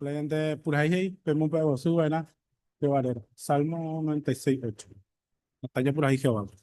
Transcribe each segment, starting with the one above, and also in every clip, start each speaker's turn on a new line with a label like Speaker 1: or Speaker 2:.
Speaker 1: Ñande purahéi he'i pemomba'eguasu va'erã Jehová réra. Salmo 96, 8. Heta japurahéi Jehovápe.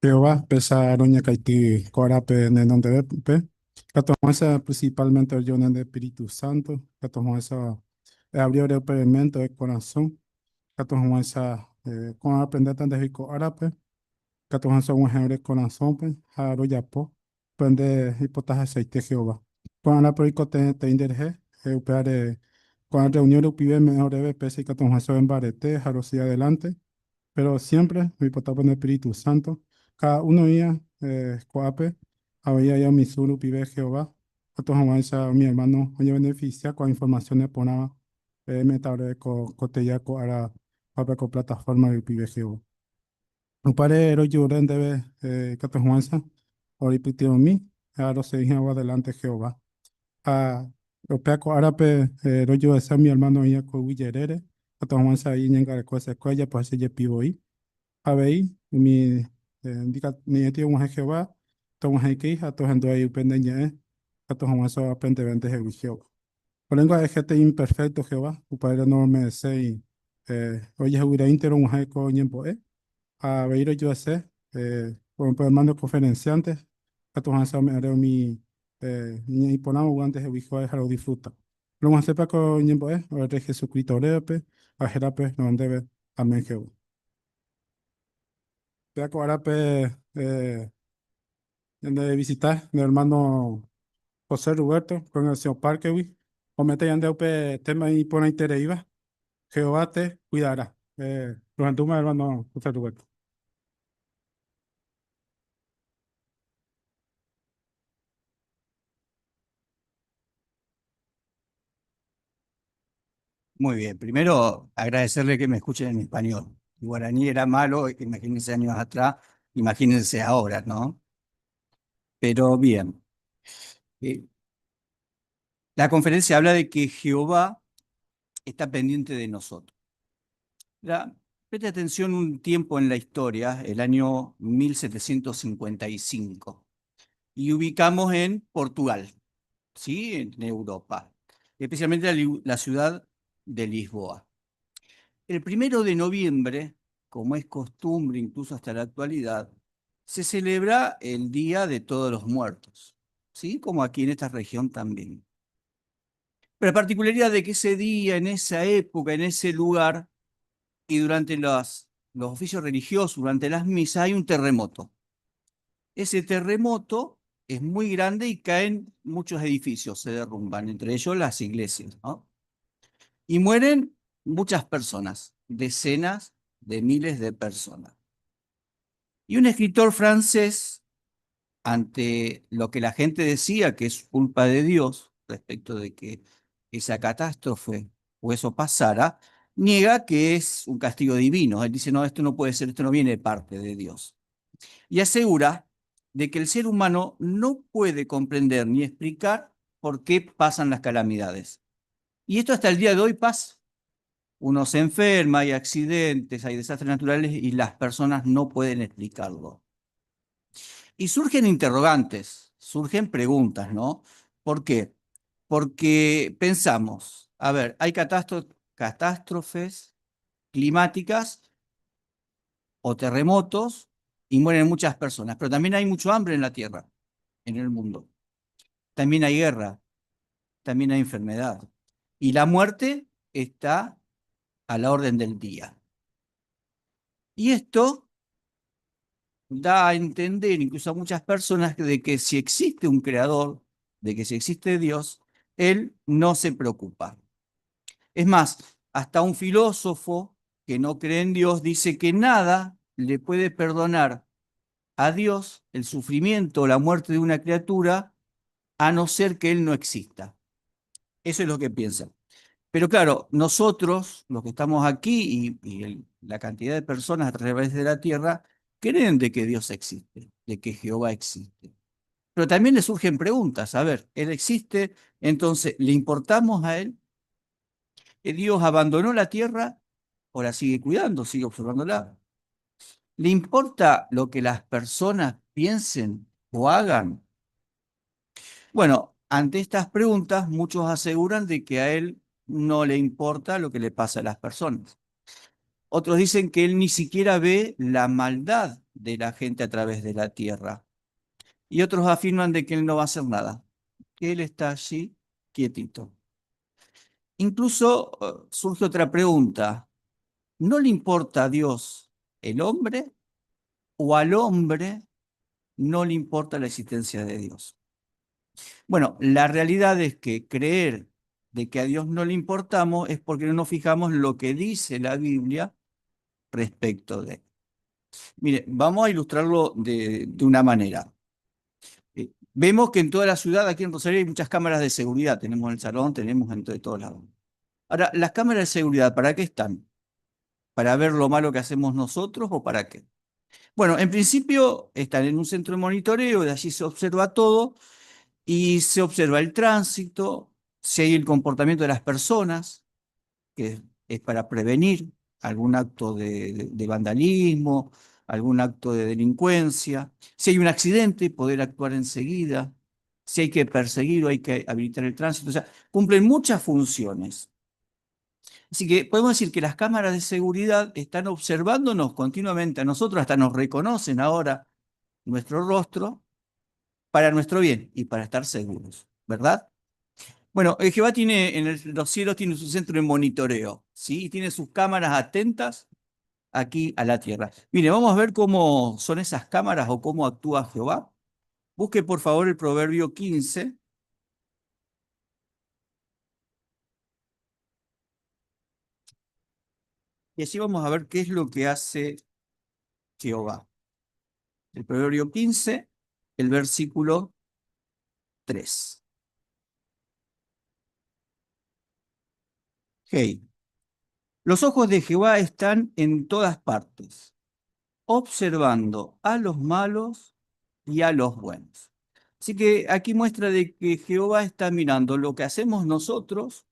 Speaker 1: Jehová, pesa roñakãity ko árape ne renondevépe, katu hag̃uáicha principalmente ojo ñande Espíritu Santo, katu hag̃uáicha eabri ore upe mente, ore korasõ, katu hag̃uáicha ko'ã aprendéta ndehegui ko árape, katu hag̃uáicha og̃uahẽ ore korasõpe ha rojapo upe nde eipotahachaite Jehová. Ko'ã árape oikotevẽtei nderehe, upévare ko'ã reunión rupive eme'ẽ oréve péicha ikatu hag̃uáicha ore mbarete ha rosegi adelante, pero siempre oipota pende Espíritu Santo, cada uno oĩva ko'ápe ha oĩ aja umi Zoom rupive Jehová, ikatu hag̃uáicha umi hermano oñebeneficia ko'ã información neporãva eme'ẽta oréve ko teja ko ára ko'ápe ko plataforma rupive Jehová. Upévare rojerure ndéve ikatu hag̃uáicha oreipytyvõmi ha rosegi hag̃ua adelante Jehová. Ha upéva ko árape rojohesa umi ermáno oĩva ko yvy jerére, ikatu hag̃uáicha iñangareko hesekuéra japohese jepi voi. Avei umi ne'ĩrãti og̃uahẽ Jehová, tog̃uahẽikei ha tohendu avei upe nde ñe'ẽ, ikatu hag̃uáicha oaprendeve ndehegui Jehová. Oréngo ha'e hénte imperfékto Jehová, upévare noromereséi ojehuguireínte rog̃uahẽ ko ñembo'e ha avei rojuase pe hermano conferenciante katu ohasa ome'ẽre umi ñe'ẽ iporãvogua ndehegui Jehová ha rodisfruta. Rog̃uahẽsépa ko ñembo'e ore Rey Jesucristo rérape ha hérape ro'ondéve. Amén Jehová. Péa ko árape ñande visita ñane hermano José Ruberto, Congregación Parque-gui, ome'ẽta ñande upe tema iporãitereíva, Jehová te cuidará. Rohendúma hermano José Ruberto.
Speaker 2: Muy bien, primero agradecerle que me escuchen en español. El guaraní era malo, imagínense años atrás, Imagínense ahora, ¿no? Pero bien. Eh, la conferencia habla de que Jehová está pendiente de nosotros. Preste atención un tiempo en la historia, el año 1755, y ubicamos en Portugal, ¿sí? En Europa, especialmente la ciudad de Lisboa. El 1 de noviembre, como es costumbre incluso hasta la actualidad, se celebra el Día de Todos los Muertos, ¿sí? Como aquí en esta región también. Pero la particularidad de que ese día, en esa época, en ese lugar, y durante los oficios religiosos, durante las misas, hay un terremoto. Ese terremoto es muy grande y caen muchos edificios, se derrumban, entre ellos las iglesias, ¿no? Y mueren muchas personas, decenas de miles de personas. Y un escritor francés, ante lo que la gente decía que es culpa de Dios respecto de que esa catástrofe o eso pasara, niega que es un castigo divino. Él dice, no, esto no puede ser, esto no viene de parte de Dios. Y asegura de que el ser humano no puede comprender ni explicar por qué pasan las calamidades. Y esto hasta el día de hoy pasa. Uno se enferma, hay accidentes, hay desastres naturales y las personas no pueden explicarlo. Y surgen interrogantes, surgen preguntas, ¿no? ¿Por qué? Porque pensamos, a ver, hay catástrofes climáticas o terremotos y mueren muchas personas, pero también hay mucho hambre en la tierra, en el mundo. También hay guerra, también hay enfermedad. Y la muerte está a la orden del día. Y esto da a entender incluso a muchas personas de que si existe un creador, de que si existe Dios, él no se preocupa. Es más, hasta un filósofo que no cree en Dios dice que nada le puede perdonar a Dios el sufrimiento o la muerte de una criatura a no ser que él no exista. Eso es lo que piensa. Pero claro, nosotros, los que estamos aquí y la cantidad de personas a través de la tierra, creen de que Dios existe, de que Jehová existe. Pero también le surgen preguntas. A ver, ¿él existe? Entonces, ¿le importamos a él? ¿Dios abandonó la tierra o la sigue cuidando, sigue observándola? ¿Le importa lo que las personas piensen o hagan? Bueno, ante estas preguntas, muchos aseguran de que a él no le importa lo que le pasa a las personas. Otros dicen que él ni siquiera ve la maldad de la gente a través de la tierra. Y otros afirman de que él no va a hacer nada, que él está allí quietito. Incluso surge otra pregunta. ¿No le importa a Dios el hombre o al hombre no le importa la existencia de Dios? Bueno, la realidad es que creer de que a Dios no le importamos es porque no nos fijamos lo que dice la Biblia respecto de él. Mire, vamos a ilustrarlo de una manera. Vemos que en toda la ciudad, aquí en Rosario, hay muchas cámaras de seguridad. Tenemos en el salón, tenemos en todos lados. Ahora, las cámaras de seguridad, ¿para qué están? ¿Para ver lo malo que hacemos nosotros o para qué? Bueno, en principio están en un centro de monitoreo, de allí se observa todo y se observa el tránsito, si hay el comportamiento de las personas, que es para prevenir algún acto de vandalismo, algún acto de delincuencia. Si hay un accidente, poder actuar enseguida. Si hay que perseguir o hay que habilitar el tránsito. O sea, cumplen muchas funciones. Así que podemos decir que las cámaras de seguridad están observándonos continuamente a nosotros, hasta nos reconocen ahora nuestro rostro para nuestro bien y para estar seguros, ¿verdad? Bueno, Jehová tiene en los cielos tiene su centro de monitoreo, ¿sí? Y tiene sus cámaras atentas aquí a la tierra. Mire, vamos a ver cómo son esas cámaras o cómo actúa Jehová. Busque por favor el Proverbio 15. Y así vamos a ver qué es lo que hace Jehová. El Proverbio 15, el versículo 3. Hey. Los ojos de Jehová están en todas partes, Observando a los malos y a los buenos. Así que aquí muestra de que Jehová está mirando lo que hacemos nosotros,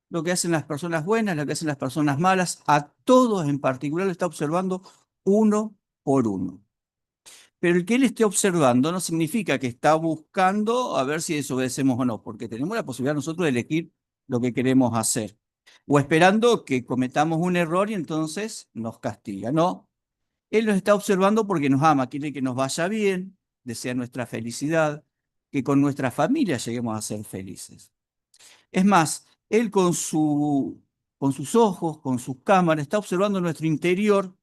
Speaker 2: lo que hacen las personas buenas, lo que hacen las personas malas, a todos en particular lo está observando uno por uno. Pero el que él esté observando no significa que está buscando a ver si desobedecemos o no, porque tenemos la posibilidad nosotros de elegir lo que queremos hacer. O esperando que cometamos un error y entonces nos castiga. No, él nos está observando porque nos ama, quiere que nos vaya bien, desea nuestra felicidad, que con nuestra familia lleguemos a ser felices. Es más, él con sus ojos, con sus cámaras, está observando nuestro interior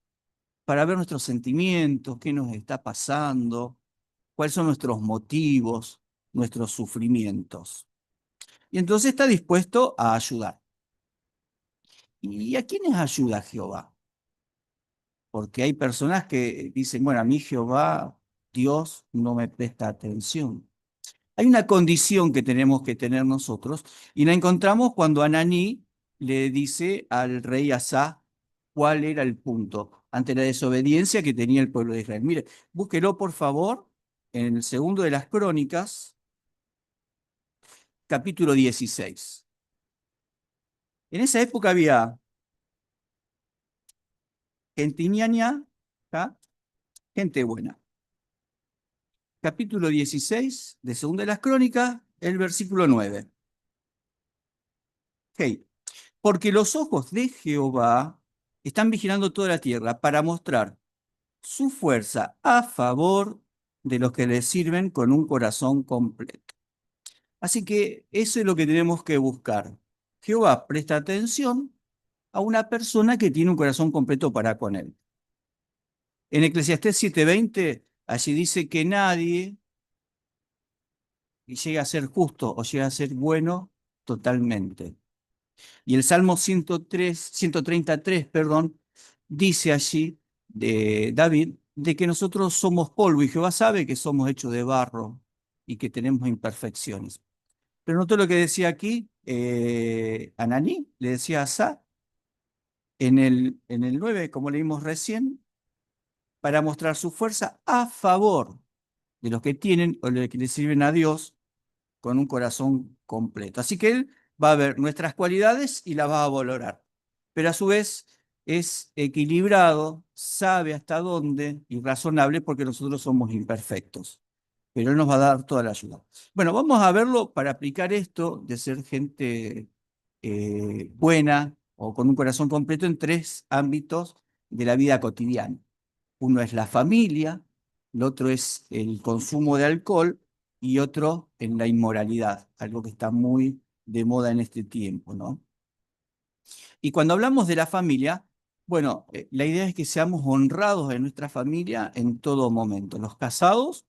Speaker 2: para ver nuestros sentimientos, qué nos está pasando, cuáles son nuestros motivos, nuestros sufrimientos. Y entonces está dispuesto a ayudar. ¿Y a quiénes ayuda Jehová? Porque hay personas que dicen, bueno, a mí Jehová, Dios, no me presta atención. Hay una condición que tenemos que tener nosotros y la encontramos cuando Ananí le dice al rey Asá cuál era el punto ante la desobediencia que tenía el pueblo de Israel. Mire, búsquelo por favor en el segundo de las Crónicas, capítulo 16. En esa época había gente ñaña, gente buena. Capítulo 16 de Segunda de las Crónicas, el versículo 9. Hey. Porque los ojos de Jehová están vigilando toda la tierra para mostrar su fuerza a favor de los que le sirven con un corazón completo. Así que eso es lo que tenemos que buscar. Jehová presta atención a una persona que tiene un corazón completo para con él. En Eclesiastés 7:20, allí dice que nadie llega a ser justo o llega a ser bueno totalmente. Y el Salmo 103, 133, perdón, dice allí de David de que nosotros somos polvo y Jehová sabe que somos hechos de barro y que tenemos imperfecciones. Pero notó lo que decía aquí Ananí, le decía a Asá, en el 9, como leímos recién, para mostrar su fuerza a favor de los que tienen o de los que le sirven a Dios con un corazón completo. Así que él va a ver nuestras cualidades y las va a valorar. Pero a su vez es equilibrado, sabe hasta dónde y razonable porque nosotros somos imperfectos. Pero él nos va a dar toda la ayuda. Bueno, vamos a verlo para aplicar esto de ser gente buena o con un corazón completo en tres ámbitos de la vida cotidiana. Uno es la familia, el otro es el consumo de alcohol y otro en la inmoralidad, algo que está muy de moda en este tiempo, ¿no? Y cuando hablamos de la familia, bueno, la idea es que seamos honrados en nuestra familia en todo momento. Los casados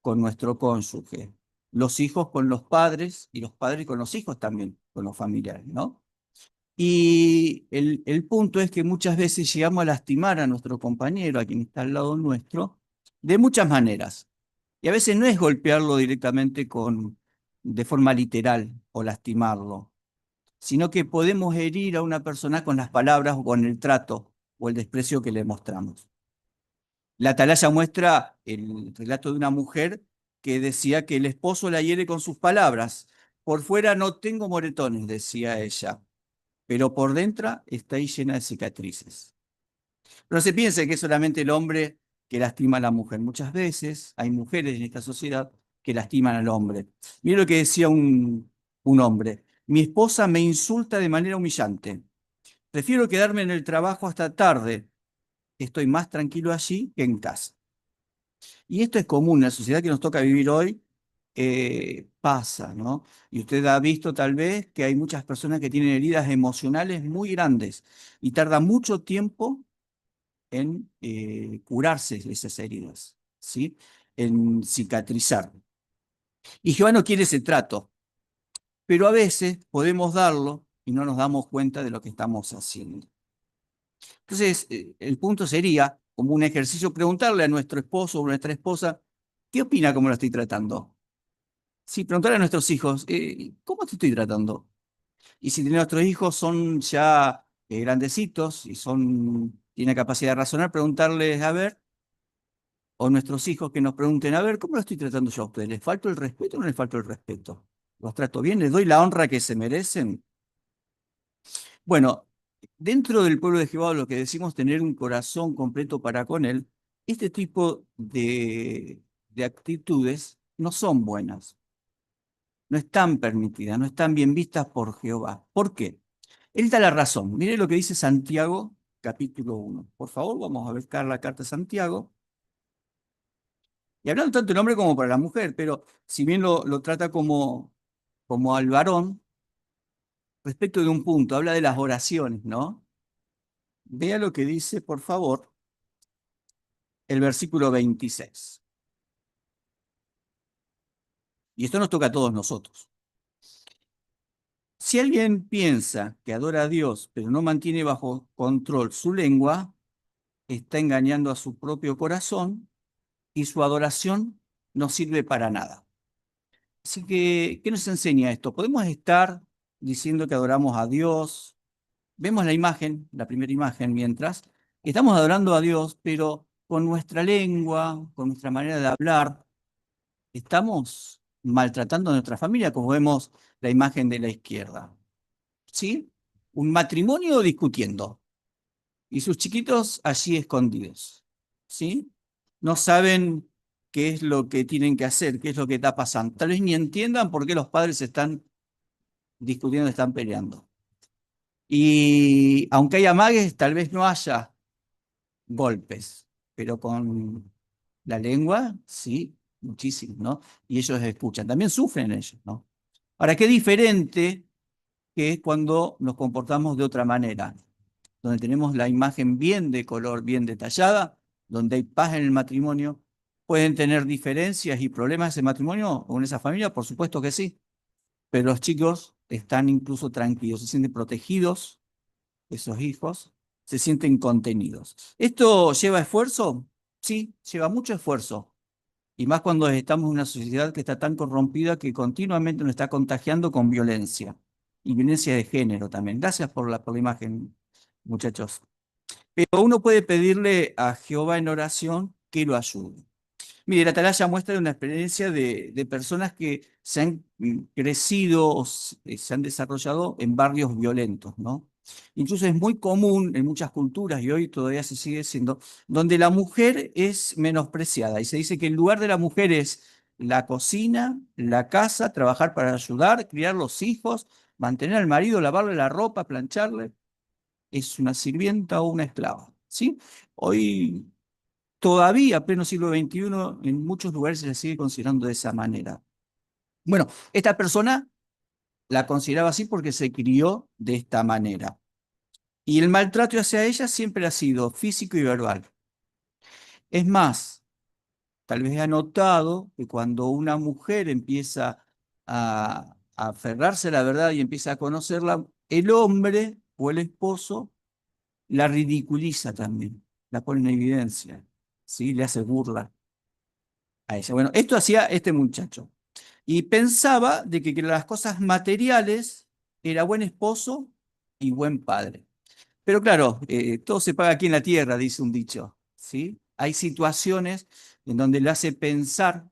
Speaker 2: con nuestro cónyuge, los hijos con los padres y los padres con los hijos también, con los familiares, ¿no? Y el punto es que muchas veces llegamos a lastimar a nuestro compañero, a quien está al lado nuestro, de muchas maneras. Y a veces no es golpearlo directamente de forma literal o lastimarlo, sino que podemos herir a una persona con las palabras o con el trato o el desprecio que le mostramos. La atalaya muestra el relato de una mujer que decía que el esposo la hiere con sus palabras. Por fuera no tengo moretones, decía ella, pero por dentro está ahí llena de cicatrices. Pero no se piense que es solamente el hombre que lastima a la mujer. Muchas veces hay mujeres en esta sociedad que lastiman al hombre. Mire lo que decía un hombre. Mi esposa me insulta de manera humillante. Prefiero quedarme en el trabajo hasta tarde. Estoy más tranquilo allí que en casa. Y esto es común en la sociedad que nos toca vivir hoy, pasa, ¿no? Y usted ha visto tal vez que hay muchas personas que tienen heridas emocionales muy grandes y tarda mucho tiempo en curarse esas heridas, ¿sí? En cicatrizar. Y Jehová no quiere ese trato, pero a veces podemos darlo y no nos damos cuenta de lo que estamos haciendo. Entonces, el punto sería, como un ejercicio, preguntarle a nuestro esposo o nuestra esposa, ¿qué opina cómo lo estoy tratando? Sí, preguntarle a nuestros hijos, ¿cómo te estoy tratando? Y si nuestros hijos son ya grandecitos y son tiene capacidad de razonar, preguntarles, a ver, o nuestros hijos que nos pregunten, a ver, ¿cómo lo estoy tratando yo a ustedes? ¿Les falto el respeto o no les falto el respeto? ¿Los trato bien? ¿Les doy la honra que se merecen? Bueno, dentro del pueblo de Jehová, lo que decimos tener un corazón completo para con él, este tipo de actitudes no son buenas, no están permitidas, no están bien vistas por Jehová. ¿Por qué? Él da la razón. Mire lo que dice Santiago, capítulo 1. Por favor, vamos a buscar la carta de Santiago. Y hablando tanto el hombre como para la mujer, pero si bien lo trata como al varón, respecto de un punto, habla de las oraciones, ¿no? Vea lo que dice, por favor, el versículo 26. Y esto nos toca a todos nosotros. Si alguien piensa que adora a Dios, pero no mantiene bajo control su lengua, está engañando a su propio corazón y su adoración no sirve para nada. Así que, ¿qué nos enseña esto? Podemos estar diciendo que adoramos a Dios. Vemos la imagen, la primera imagen, mientras estamos adorando a Dios, pero con nuestra lengua, con nuestra manera de hablar, estamos maltratando a nuestra familia, como vemos la imagen de la izquierda. ¿Sí? Un matrimonio discutiendo y sus chiquitos allí escondidos. ¿Sí? No saben qué es lo que tienen que hacer, qué es lo que está pasando. Tal vez ni entiendan por qué los padres están discutiendo, están peleando. Y aunque haya amagues, tal vez no haya golpes, pero con la lengua, sí, muchísimo, ¿no? Y ellos escuchan, también sufren ellos, ¿no? Ahora, qué diferente que es cuando nos comportamos de otra manera, donde tenemos la imagen bien de color, bien detallada, donde hay paz en el matrimonio. ¿Pueden tener diferencias y problemas en matrimonio o en esa familia? Por supuesto que sí, pero los chicos están incluso tranquilos, se sienten protegidos, esos hijos, se sienten contenidos. ¿Esto lleva esfuerzo? Sí, lleva mucho esfuerzo. Y más cuando estamos en una sociedad que está tan corrompida que continuamente nos está contagiando con violencia. Y violencia de género también. Gracias por la imagen, muchachos. Pero uno puede pedirle a Jehová en oración que lo ayude. Mire, la atalaya muestra una experiencia de personas que se han crecido o se han desarrollado en barrios violentos, ¿no? Incluso es muy común en muchas culturas, y hoy todavía se sigue siendo, donde la mujer es menospreciada. Y se dice que el lugar de la mujer es la cocina, la casa, trabajar para ayudar, criar los hijos, mantener al marido, lavarle la ropa, plancharle. Es una sirvienta o una esclava, ¿sí? Hoy todavía, pleno siglo XXI, en muchos lugares se la sigue considerando de esa manera. Bueno, esta persona la consideraba así porque se crió de esta manera. Y el maltrato hacia ella siempre ha sido físico y verbal. Es más, tal vez ha notado que cuando una mujer empieza a aferrarse a la verdad y empieza a conocerla, el hombre o el esposo la ridiculiza también, la pone en evidencia, ¿sí? Le hace burla a ella. Bueno, esto hacía este muchacho. Y pensaba de que las cosas materiales era buen esposo y buen padre. Pero claro, todo se paga aquí en la tierra, dice un dicho, ¿sí? Hay situaciones en donde le hace pensar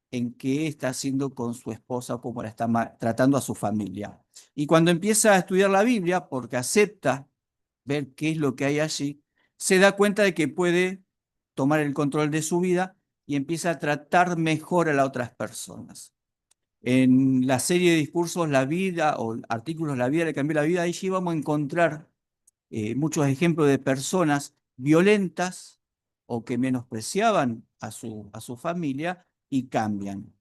Speaker 2: en qué está haciendo con su esposa o cómo la está tratando a su familia. Y cuando empieza a estudiar la Biblia, porque acepta ver qué es lo que hay allí, se da cuenta de que puede tomar el control de su vida y empieza a tratar mejor a las otras personas. En la serie de discursos La Vida o artículos La Vida le cambió la vida, ahí sí vamos a encontrar muchos ejemplos de personas violentas o que menospreciaban a su familia y cambian.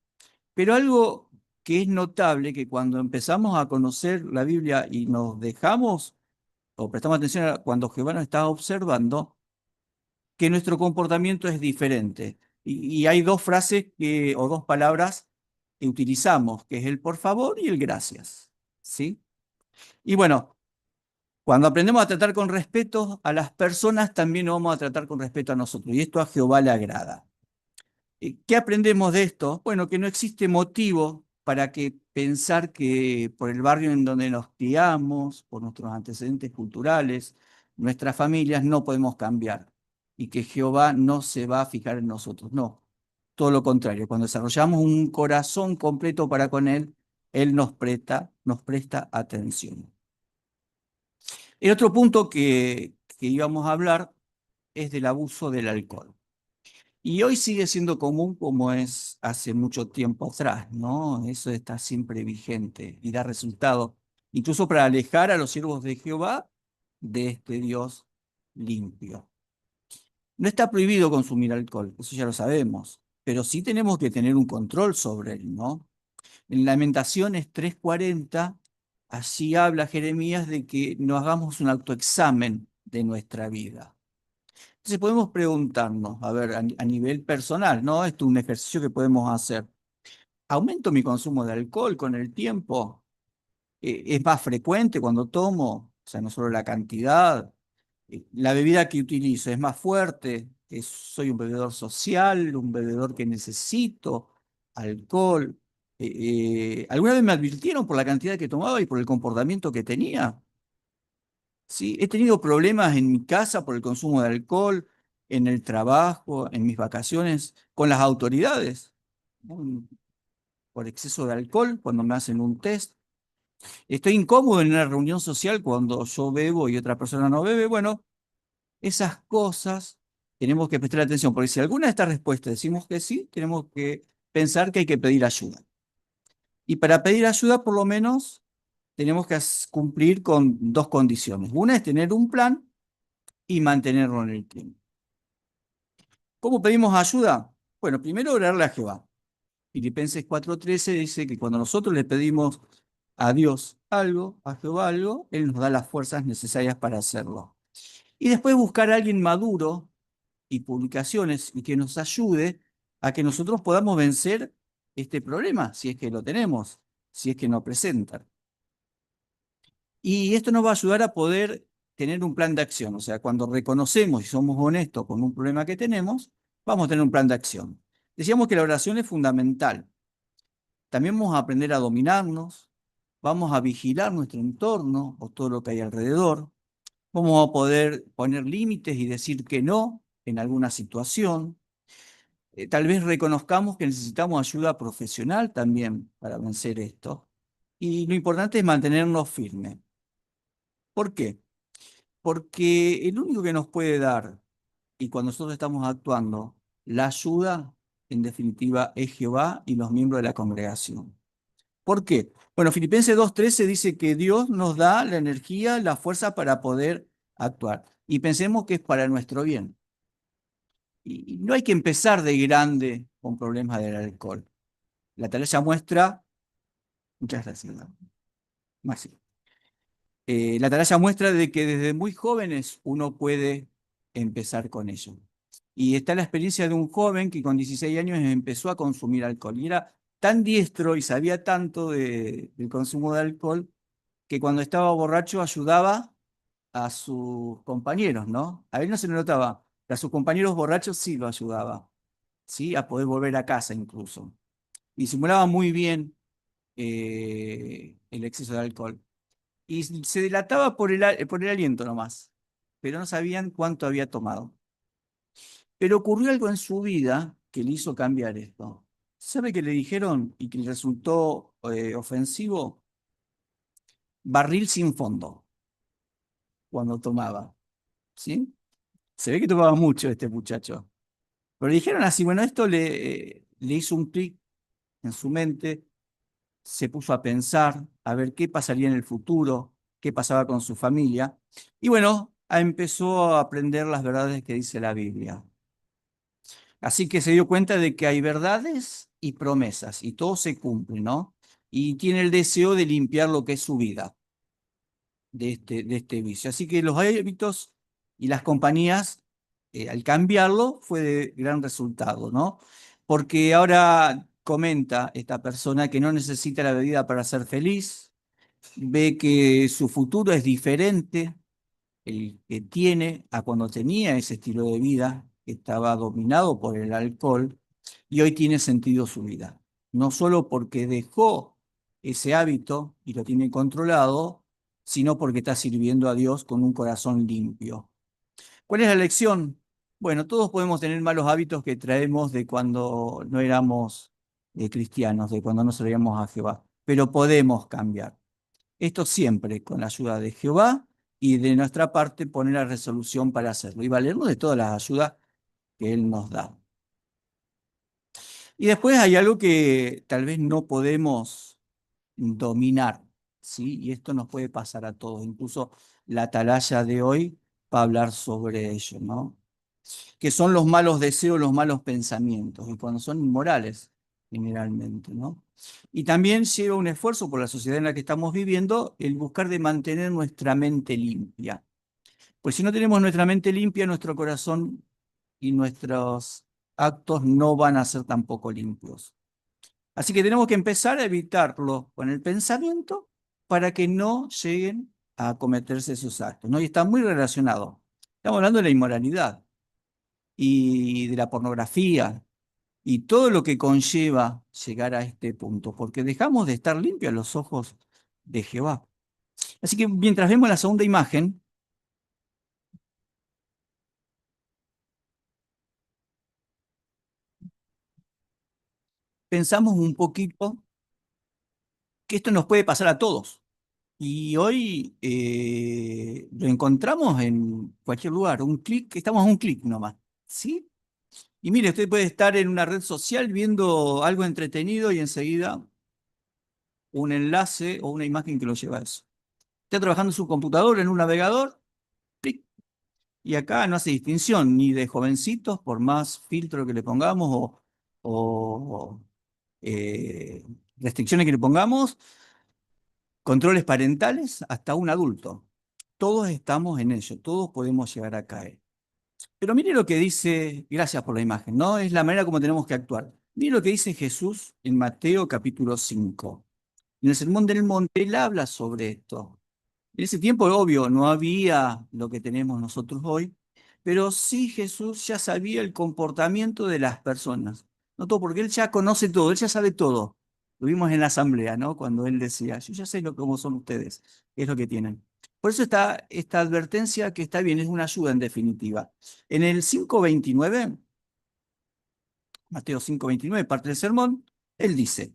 Speaker 2: Pero algo que es notable, que cuando empezamos a conocer la Biblia y nos dejamos o prestamos atención a cuando Jehová nos está observando, que nuestro comportamiento es diferente. Y hay dos frases o dos palabras que utilizamos, que es el por favor y el gracias, ¿sí? Y bueno, cuando aprendemos a tratar con respeto a las personas, también nos vamos a tratar con respeto a nosotros. Y esto a Jehová le agrada. ¿Qué aprendemos de esto? Bueno, que no existe motivo para que pensar que por el barrio en donde nos criamos, por nuestros antecedentes culturales, nuestras familias, no podemos cambiar y que Jehová no se va a fijar en nosotros. No, todo lo contrario. Cuando desarrollamos un corazón completo para con Él, Él nos presta atención. El otro punto que íbamos a hablar es del abuso del alcohol. Y hoy sigue siendo común como es hace mucho tiempo atrás, ¿no? Eso está siempre vigente y da resultado, incluso para alejar a los siervos de Jehová de este Dios limpio. No está prohibido consumir alcohol, eso ya lo sabemos, pero sí tenemos que tener un control sobre él, ¿no? En Lamentaciones 3:40, así habla Jeremías de que nos hagamos un autoexamen de nuestra vida. Entonces podemos preguntarnos, a ver, a nivel personal, ¿no? Esto es un ejercicio que podemos hacer. ¿Aumento mi consumo de alcohol con el tiempo? ¿Es más frecuente cuando tomo? O sea, no solo la cantidad. ¿La bebida que utilizo es más fuerte? ¿Soy un bebedor social, un bebedor que necesito alcohol? ¿Alguna vez me advirtieron por la cantidad que tomaba y por el comportamiento que tenía? ¿Sí? He tenido problemas en mi casa por el consumo de alcohol, en el trabajo, en mis vacaciones, con las autoridades, por exceso de alcohol, cuando me hacen un test. Estoy incómodo en una reunión social cuando yo bebo y otra persona no bebe. Bueno, esas cosas tenemos que prestar atención, porque si alguna de estas respuestas decimos que sí, tenemos que pensar que hay que pedir ayuda. Y para pedir ayuda, por lo menos, tenemos que cumplir con dos condiciones. Una es tener un plan y mantenerlo en el tiempo. ¿Cómo pedimos ayuda? Bueno, primero orarle a Jehová. Filipenses 4:13 dice que cuando nosotros le pedimos a Dios algo, a Jehová algo, Él nos da las fuerzas necesarias para hacerlo. Y después buscar a alguien maduro y publicaciones y que nos ayude a que nosotros podamos vencer este problema, si es que lo tenemos, si es que nos presentan. Y esto nos va a ayudar a poder tener un plan de acción. O sea, cuando reconocemos y somos honestos con un problema que tenemos, vamos a tener un plan de acción. Decíamos que la oración es fundamental. También vamos a aprender a dominarnos, vamos a vigilar nuestro entorno o todo lo que hay alrededor, vamos a poder poner límites y decir que no en alguna situación. Tal vez reconozcamos que necesitamos ayuda profesional también para vencer esto. Y lo importante es mantenernos firmes. ¿Por qué? Porque el único que nos puede dar, y cuando nosotros estamos actuando, la ayuda, en definitiva, es Jehová y los miembros de la congregación. ¿Por qué? Bueno, Filipenses 2:13 dice que Dios nos da la energía, la fuerza para poder actuar. Y pensemos que es para nuestro bien. Y no hay que empezar de grande con problemas del alcohol. La Atalaya muestra. Muchas gracias, Maxi. La Atalaya muestra de que desde muy jóvenes uno puede empezar con ello. Y está la experiencia de un joven que con 16 años empezó a consumir alcohol. Y era tan diestro y sabía tanto del consumo de alcohol que cuando estaba borracho ayudaba a sus compañeros, ¿no? A él no se le notaba, pero a sus compañeros borrachos sí lo ayudaba, ¿sí? A poder volver a casa incluso. Y simulaba muy bien el exceso de alcohol. Y se delataba por el aliento nomás, pero no sabían cuánto había tomado. Pero ocurrió algo en su vida que le hizo cambiar esto. ¿Sabe qué le dijeron y que le resultó ofensivo? Barril sin fondo, cuando tomaba. ¿Sí? Se ve que tomaba mucho este muchacho. Pero le dijeron así, bueno, esto le hizo un clic en su mente, se puso a pensar, a ver qué pasaría en el futuro, qué pasaba con su familia. Y bueno, empezó a aprender las verdades que dice la Biblia. Así que se dio cuenta de que hay verdades y promesas y todo se cumple, ¿no? Y tiene el deseo de limpiar lo que es su vida de este vicio. Así que los hábitos y las compañías, al cambiarlo, fue de gran resultado, ¿no? Porque ahora comenta esta persona que no necesita la bebida para ser feliz, ve que su futuro es diferente, el que tiene a cuando tenía ese estilo de vida, que estaba dominado por el alcohol, y hoy tiene sentido su vida. No solo porque dejó ese hábito y lo tiene controlado, sino porque está sirviendo a Dios con un corazón limpio. ¿Cuál es la lección? Bueno, todos podemos tener malos hábitos que traemos de cuando no éramos cristianos, de cuando no servíamos a Jehová, pero podemos cambiar. Esto siempre con la ayuda de Jehová y de nuestra parte poner la resolución para hacerlo y valernos de todas las ayudas que Él nos da. Y después hay algo que tal vez no podemos dominar, ¿sí? Y esto nos puede pasar a todos, incluso la atalaya de hoy va a hablar sobre ello, ¿no? Que son los malos deseos, los malos pensamientos, y cuando son inmorales, generalmente, ¿no? Y también lleva un esfuerzo por la sociedad en la que estamos viviendo el buscar de mantener nuestra mente limpia. Pues si no tenemos nuestra mente limpia, nuestro corazón y nuestros actos no van a ser tampoco limpios. Así que tenemos que empezar a evitarlo con el pensamiento para que no lleguen a cometerse esos actos, ¿no? Y está muy relacionado. Estamos hablando de la inmoralidad y de la pornografía y todo lo que conlleva llegar a este punto, porque dejamos de estar limpios a los ojos de Jehová. Así que mientras vemos la segunda imagen, pensamos un poquito que esto nos puede pasar a todos. Y hoy lo encontramos en cualquier lugar, un clic, estamos a un clic nomás, ¿sí? Y mire, usted puede estar en una red social viendo algo entretenido y enseguida un enlace o una imagen que lo lleva a eso. Está trabajando en su computadora, en un navegador, clic. Y acá no hace distinción ni de jovencitos, por más filtro que le pongamos o restricciones que le pongamos, controles parentales, hasta un adulto. Todos estamos en ello, todos podemos llegar a caer. Pero mire lo que dice, gracias por la imagen, ¿no? Es la manera como tenemos que actuar. Mire lo que dice Jesús en Mateo capítulo 5. En el Sermón del Monte, él habla sobre esto. En ese tiempo, obvio, no había lo que tenemos nosotros hoy, pero sí Jesús ya sabía el comportamiento de las personas. No todo, porque él ya conoce todo, él ya sabe todo. Lo vimos en la asamblea, ¿no? Cuando él decía, yo ya sé cómo son ustedes, qué es lo que tienen. Por eso está esta advertencia que está bien, es una ayuda en definitiva. En el 5:29, Mateo 5:29, parte del sermón, él dice,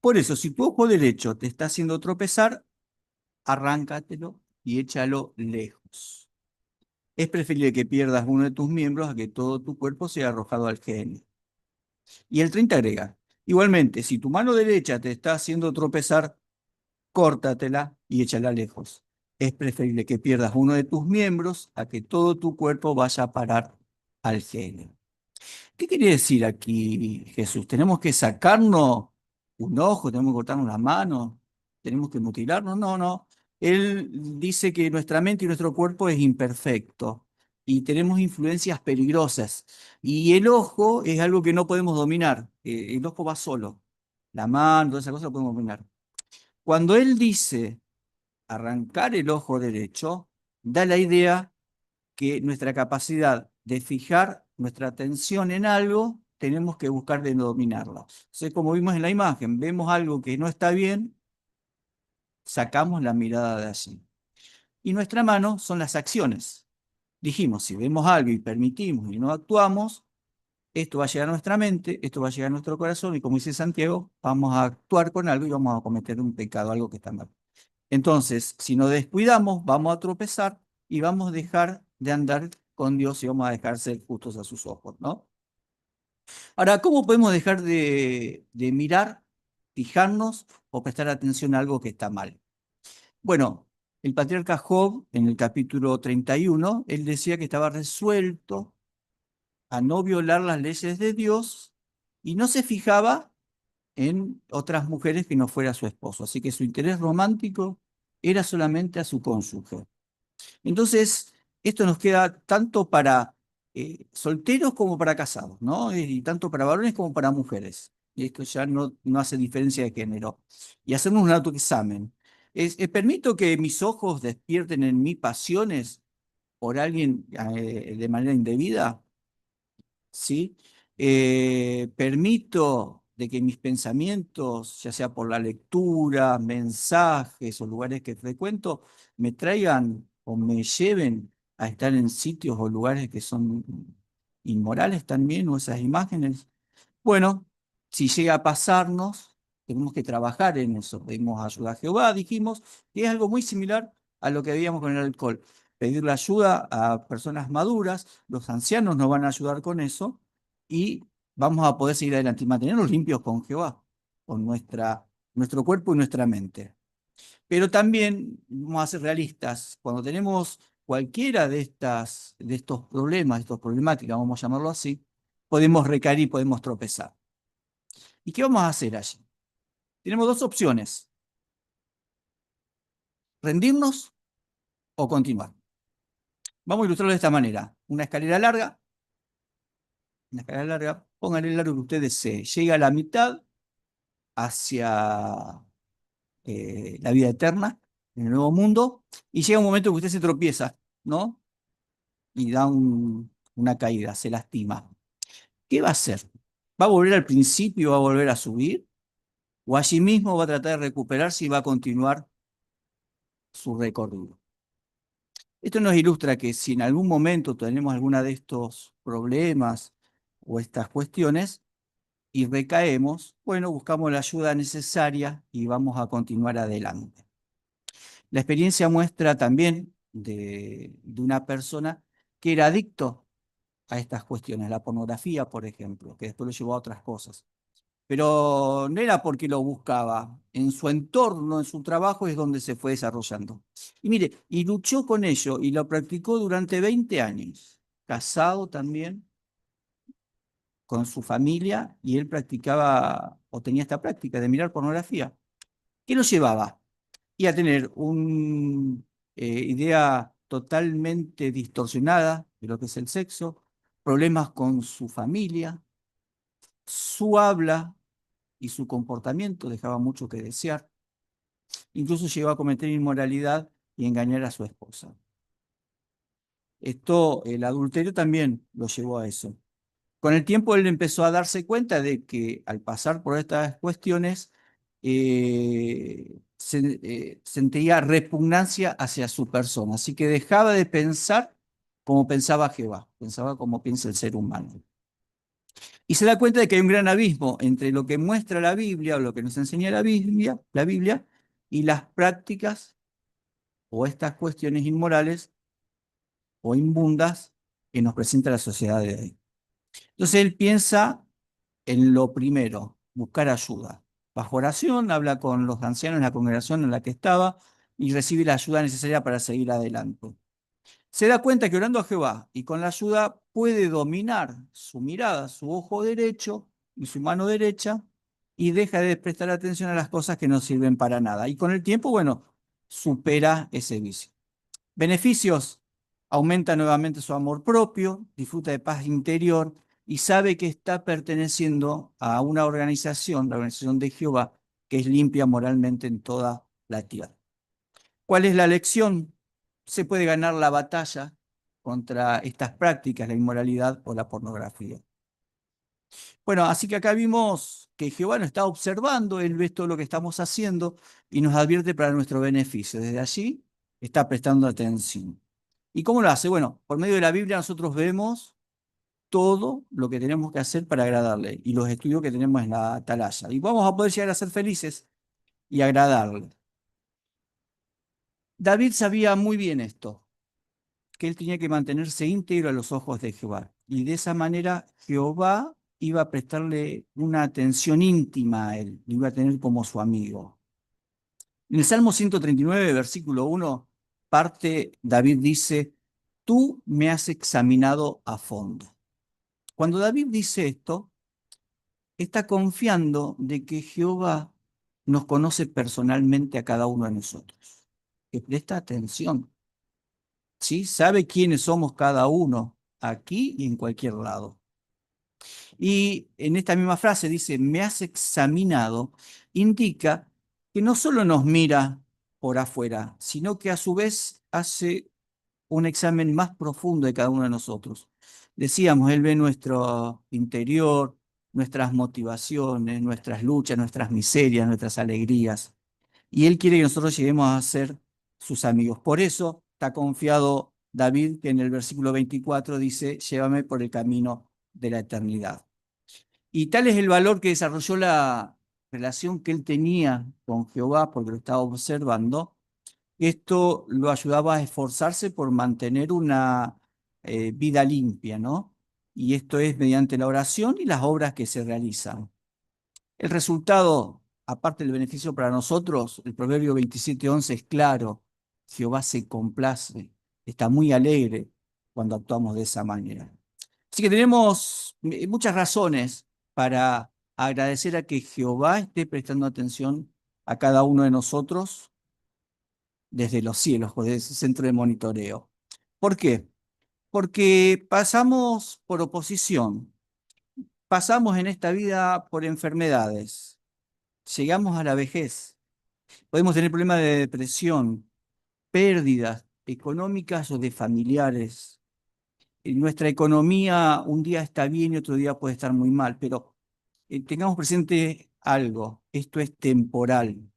Speaker 2: por eso, si tu ojo derecho te está haciendo tropezar, arráncatelo y échalo lejos. Es preferible que pierdas uno de tus miembros a que todo tu cuerpo sea arrojado al genio. Y el 30 agrega, igualmente, si tu mano derecha te está haciendo tropezar, córtatela y échala lejos. Es preferible que pierdas uno de tus miembros a que todo tu cuerpo vaya a parar al genio. ¿Qué quiere decir aquí Jesús? ¿Tenemos que sacarnos un ojo? ¿Tenemos que cortarnos la mano? ¿Tenemos que mutilarnos? No, no. Él dice que nuestra mente y nuestro cuerpo es imperfecto y tenemos influencias peligrosas. Y el ojo es algo que no podemos dominar. El ojo va solo. La mano, toda esa cosa lo podemos dominar. Cuando él dice arrancar el ojo derecho, da la idea que nuestra capacidad de fijar nuestra atención en algo, tenemos que buscar de dominarla. Entonces, como vimos en la imagen, vemos algo que no está bien, sacamos la mirada de allí. Y nuestra mano son las acciones. Dijimos, si vemos algo y permitimos y no actuamos, esto va a llegar a nuestra mente, esto va a llegar a nuestro corazón y como dice Santiago, vamos a actuar con algo y vamos a cometer un pecado, algo que está mal. Entonces, si nos descuidamos, vamos a tropezar y vamos a dejar de andar con Dios y vamos a dejar ser justos a sus ojos, ¿no? Ahora, ¿cómo podemos dejar de mirar, fijarnos o prestar atención a algo que está mal? Bueno, el patriarca Job, en el capítulo 31, él decía que estaba resuelto a no violar las leyes de Dios y no se fijaba en otras mujeres que no fuera su esposo. Así que su interés romántico era solamente a su cónyuge. Entonces, esto nos queda tanto para solteros como para casados, ¿no? Y tanto para varones como para mujeres. Y esto ya no hace diferencia de género. Y hacemos un autoexamen. ¿Permito que mis ojos despierten en mí pasiones por alguien de manera indebida? ¿Sí? ¿Permito de que mis pensamientos, ya sea por la lectura, mensajes o lugares que frecuento, me traigan o me lleven a estar en sitios o lugares que son inmorales también, o esas imágenes? Bueno, si llega a pasarnos, tenemos que trabajar en eso. Pedimos ayuda a Jehová, dijimos, que es algo muy similar a lo que veíamos con el alcohol. Pedirle ayuda a personas maduras, los ancianos nos van a ayudar con eso y vamos a poder seguir adelante y mantenernos limpios con Jehová, con nuestro cuerpo y nuestra mente. Pero también vamos a ser realistas, cuando tenemos cualquiera de estos problemas, estas problemáticas, vamos a llamarlo así, podemos recaer y podemos tropezar. ¿Y qué vamos a hacer allí? Tenemos dos opciones: rendirnos o continuar. Vamos a ilustrarlo de esta manera. Una escalera larga, una escalera larga, pónganle el largo que usted desee. Llega a la mitad hacia la vida eterna, en el nuevo mundo, y llega un momento que usted se tropieza, ¿no? Y da una caída, se lastima. ¿Qué va a hacer? ¿Va a volver al principio, va a volver a subir? ¿O allí mismo va a tratar de recuperarse y va a continuar su recorrido? Esto nos ilustra que si en algún momento tenemos alguna de estos problemas o estas cuestiones y recaemos, bueno, buscamos la ayuda necesaria y vamos a continuar adelante. La experiencia muestra también de una persona que era adicto a estas cuestiones, la pornografía, por ejemplo, que después lo llevó a otras cosas. Pero no era porque lo buscaba, en su entorno, en su trabajo es donde se fue desarrollando. Y mire, y luchó con ello y lo practicó durante 20 años, casado también, con su familia, y él practicaba o tenía esta práctica de mirar pornografía. ¿Qué lo llevaba? Y a tener una idea totalmente distorsionada de lo que es el sexo, problemas con su familia, su habla y su comportamiento dejaba mucho que desear. Incluso llegó a cometer inmoralidad y engañar a su esposa. Esto, el adulterio también lo llevó a eso. Con el tiempo él empezó a darse cuenta de que al pasar por estas cuestiones, sentía repugnancia hacia su persona. Así que dejaba de pensar como pensaba Jehová, pensaba como piensa el ser humano. Y se da cuenta de que hay un gran abismo entre lo que muestra la Biblia o lo que nos enseña la Biblia y las prácticas o estas cuestiones inmorales o inmundas que nos presenta la sociedad de hoy. Entonces él piensa en lo primero, buscar ayuda. Bajo oración, habla con los ancianos en la congregación en la que estaba y recibe la ayuda necesaria para seguir adelante. Se da cuenta que orando a Jehová y con la ayuda puede dominar su mirada, su ojo derecho y su mano derecha, y deja de prestar atención a las cosas que no sirven para nada. Y con el tiempo, bueno, supera ese vicio. Beneficios: aumenta nuevamente su amor propio, disfruta de paz interior y sabe que está perteneciendo a una organización, la organización de Jehová, que es limpia moralmente en toda la tierra. ¿Cuál es la lección? Se puede ganar la batalla contra estas prácticas, la inmoralidad o la pornografía. Bueno, así que acá vimos que Jehová nos está observando, Él ve todo lo que estamos haciendo y nos advierte para nuestro beneficio. Desde allí está prestando atención. ¿Y cómo lo hace? Bueno, por medio de la Biblia nosotros vemos todo lo que tenemos que hacer para agradarle y los estudios que tenemos en la atalaya. Y vamos a poder llegar a ser felices y agradarle. David sabía muy bien esto, que él tenía que mantenerse íntegro a los ojos de Jehová. Y de esa manera Jehová iba a prestarle una atención íntima a él, lo iba a tener como su amigo. En el Salmo 139, versículo 1, parte David dice: Tú me has examinado a fondo. Cuando David dice esto, está confiando de que Jehová nos conoce personalmente a cada uno de nosotros, que presta atención, ¿sí? Sabe quiénes somos cada uno, aquí y en cualquier lado. Y en esta misma frase dice, me has examinado, indica que no solo nos mira por afuera, sino que a su vez hace un examen más profundo de cada uno de nosotros. Decíamos, Él ve nuestro interior, nuestras motivaciones, nuestras luchas, nuestras miserias, nuestras alegrías. Y Él quiere que nosotros lleguemos a ser sus amigos. Por eso está confiado David, que en el versículo 24 dice, llévame por el camino de la eternidad. Y tal es el valor que desarrolló la relación que él tenía con Jehová, porque lo estaba observando. Esto lo ayudaba a esforzarse por mantener una vida limpia, ¿no? Y esto es mediante la oración y las obras que se realizan. El resultado, aparte del beneficio para nosotros, el Proverbio 27:11 es claro. Jehová se complace, está muy alegre cuando actuamos de esa manera. Así que tenemos muchas razones para agradecer a que Jehová esté prestando atención a cada uno de nosotros desde los cielos, desde ese centro de monitoreo. ¿Por qué? Porque pasamos por oposición, pasamos en esta vida por enfermedades, llegamos a la vejez, podemos tener problemas de depresión, pérdidas económicas o de familiares. Nuestra economía un día está bien y otro día puede estar muy mal, pero tengamos presente algo, esto es temporal.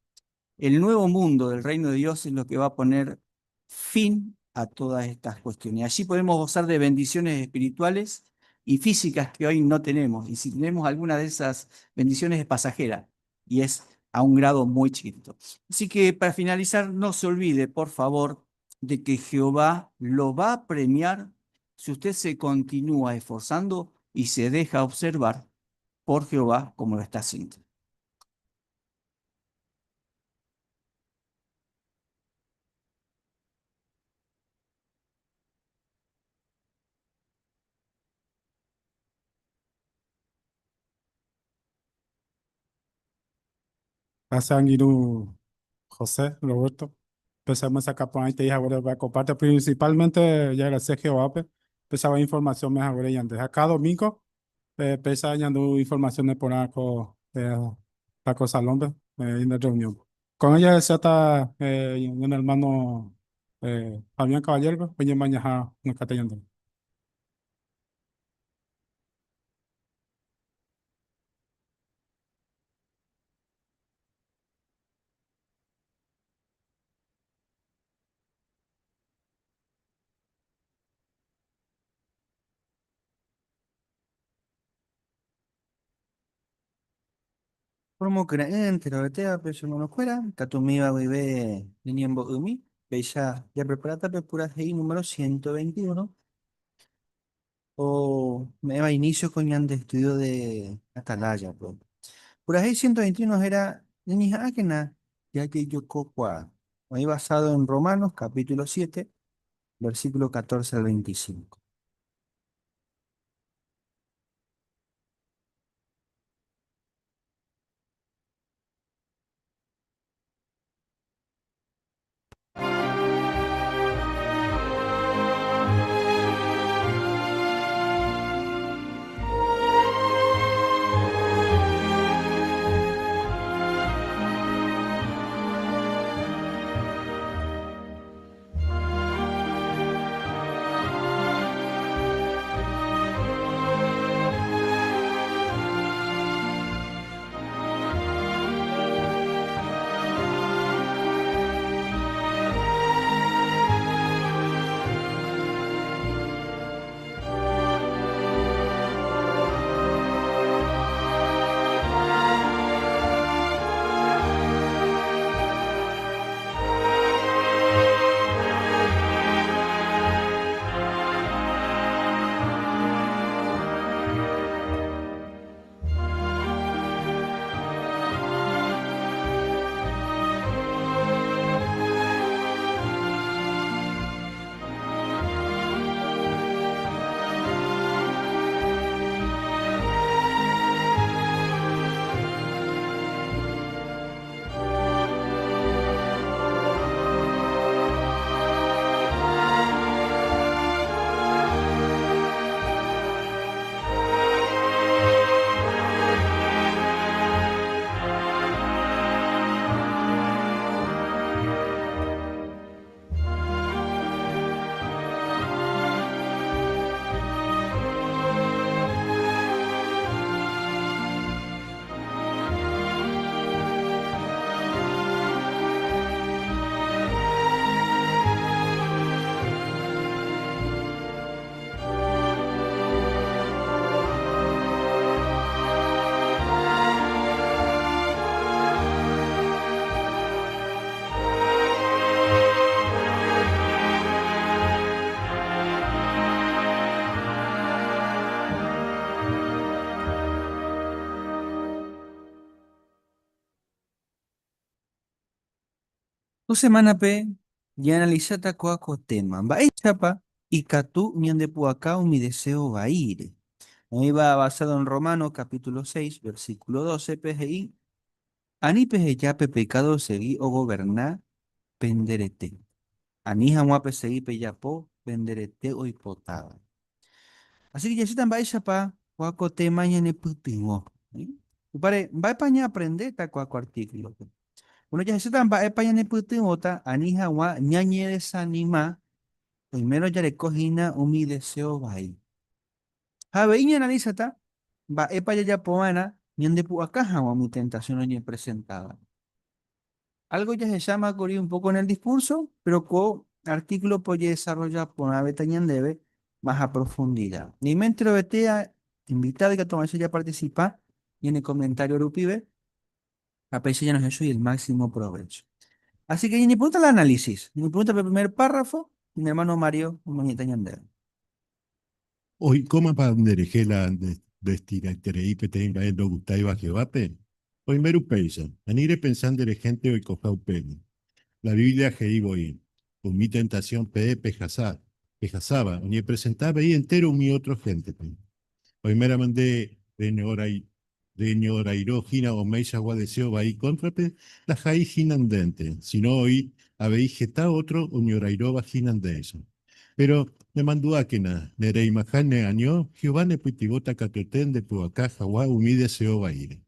Speaker 2: El nuevo mundo del reino de Dios es lo que va a poner fin a todas estas cuestiones. Allí podemos gozar de bendiciones espirituales y físicas que hoy no tenemos. Y si tenemos alguna de esas bendiciones es pasajera y es a un grado muy chiquito. Así que para finalizar, no se olvide, por favor, de que Jehová lo va a premiar si usted se continúa esforzando y se deja observar por Jehová como lo está haciendo.
Speaker 1: Gracias, angirũ José, Roberto. Empezamos acá por ahí te dije ahora va a comparte principalmente ya gracias a Jehová, pe, pensaba información me ahora y antes. Acá domingo, pesa ñandu información de por acá, la cosa lombe, en la reunión. Con ella se está el hermano Fabián Caballero, pues mañana nos está.
Speaker 3: Promokyre'ỹ enterovetéva pe che hermanokuéra, katu umíva guive ñañembo'ymi, péicha japreparáta pe purahéi número 121 ome'ẽva inicio ko ñande estudio de Atalaya-pe. Purahéi 121 héra Ñañeha'ãkena jajejokokuaa, oĩ basado en Romanos capítulo 7, versículo 14 al 25. Ko semánape ñaanalisáta kóa ko téma, Mba'éichapa ikatu ñandepu'aka umi deséo vaíre? Oĩva basado en Romanos capítulo 6, versículo 12-pe he'i, Ani peheja pe pekádo osegi ogoverna pende rete, ani hag̃ua pesegi pejapo pende rete oipotáva. Así que jahecháta mba'éichapa kóa ko téma ñanepytyvõ. Upévare, mba'épa ñaaprendéta kóa ko artíkulope? Bueno, jahecháta mba'épa ñanepytyvõta ani hag̃ua ñañedesanima oimérõ jareko hína umi deséo vai. Ha avei ñaanalisata mba'épa jajapo va'erã ñandepu'aka hag̃ua umi tentasión oñepresentáva. Álgo jahecháma kuri un póko en el diskúrso, péro ko artíkulope ojedesarrolla porãvéta ñandéve mas a profundida. Ñaime enterovete invitádo ikatu hag̃uáicha japartisipa ñane komentário rupive ha péicha ñanohẽ el máximo provecho. Así que ñañepyrũta la análisis. Ñañepyrũta pe primer párrafo, ñane hermano Mario omoñe'ẽta ñandéve.
Speaker 4: Oikómapa nderehe la ndestiraiterei peteĩ mba'e ndogustáiva Jehovápe? Oime upéicha, ani repensa nderehénte oikoha upégui. La Biblia he'i voi, Umi tentasión peẽ pehasa, pehasáva, oñepresenta avei entéro umi ótro héntepe. Oiméramo nde reñorairõ hína omeichagua deséo vai kóntrape, ndaha'éi hína ndénte, síno oĩ avei heta ótro oñorairõva hína ndéicha. Péro nemandu'ákena, nereimaha neaño, Jehová nepytyvõta katuete ndepu'aka hag̃ua umi deséo vaíre.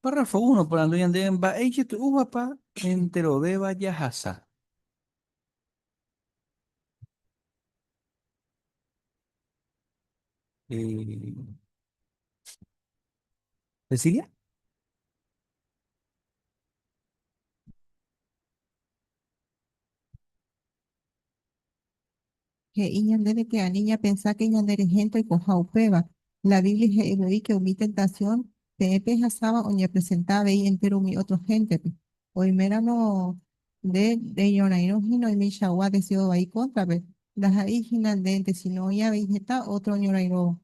Speaker 3: Párrafo uno oporandu ñandéve mba'e ijetu'úvapa enterovéva jahasa. Cecilia?
Speaker 5: He'i ñandéve ke ani ñapensáke ñanderehénte oikoha upéva. La Biblia he'i voi ke umi tentasión peẽ pehasáva oñepresenta avei entéro umi ótro héntepe. Oiméramo nde reñorairõ hína oimeichagua deséo vai kóntrape, ndaha'éi hína ndénte, síno oĩ avei heta ótro oñorairõva.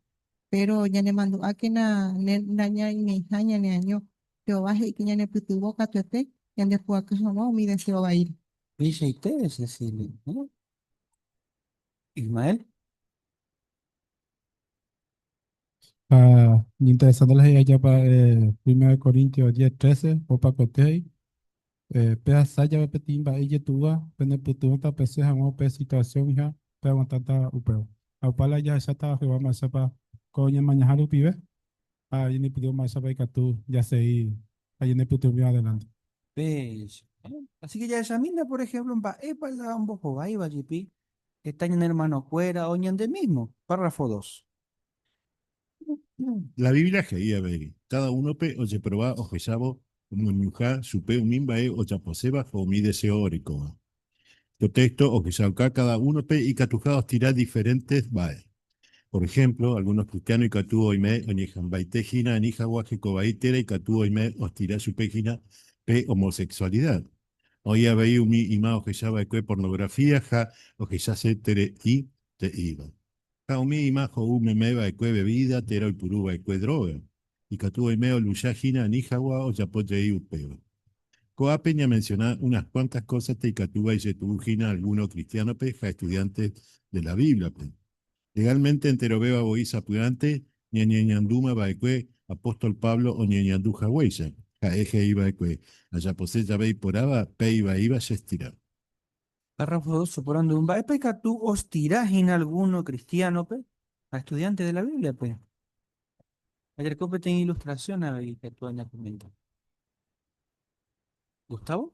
Speaker 5: Péro ñanemandu'ákena nañaimeiha ñaneaño. Jehová he'i ke ñanepytyvõ katuete ñandepu'aka hag̃ua umi deséo vaíre.
Speaker 3: Peichaite, Cecilia. Ismael?
Speaker 1: Ha interesante la he'i ajápa Primera de Corintios 10, 13, opakuete he'i, Pehasa jave peteĩ mba'e ijetu'úva penepytyvõta pesẽ hag̃ua upe situasión-gui peaguantáta upéva. Ha upa la jahecháta Jehová mba'éichapa ko ñemañaha rupive ha ñanepytyvõ mba'éichapa ikatu jasegi ha ñanepytyvõmi adelante.
Speaker 3: Péicha. Así que jahechamína, por ejemplo, mba'épa la ombohováiva jepi heta ñane hermanokuéra o ñande mismo. Párrafo 2.
Speaker 4: La Biblia he'i avei, Káda únope ojeprova ohechávo omoñuhã chupe umi mba'e ojaposéva ha umi deséo orekóva. Ko téxto ohechauka káda únope ikatuha ostira diferénte mba'e. Por ehémplo, algúno kristiáno ikatu oime oñeha'ãmbaite hína ani hag̃ua hekovai térã ikatu oime ostira chupe hína pe homosexualida. Oĩ avei umi yma ohecha va'ekue pornografía ha ohechaseterei te'íva. Ha umi yma ho'u meme va'ekue vevída térã oipuru va'ekue dróga, ikatu oime olucha hína ani hag̃ua ojapo jey upéva. Ko'ápe ñamensiona unas kuántas kósante ikatúva ijetu'u hína algúno kristiánope ha estudiánte de la Bíbliape. Legálmente enterovéva voi sapy'ánte ñañeñandúma va'ekue apóstol Pablo oñeñandu haguéicha, ha'e he'i va'ekue, Ajapose jave iporãva, pe ivaíva chestira.
Speaker 3: Párrafo 2 oporandu, Mba'épa ikatu ostira hína algúno kristiánope ha estudiánte de la Bíbliape? Ajereko peteĩ ilustrasión avei ikatu añakomenta. Gustavo?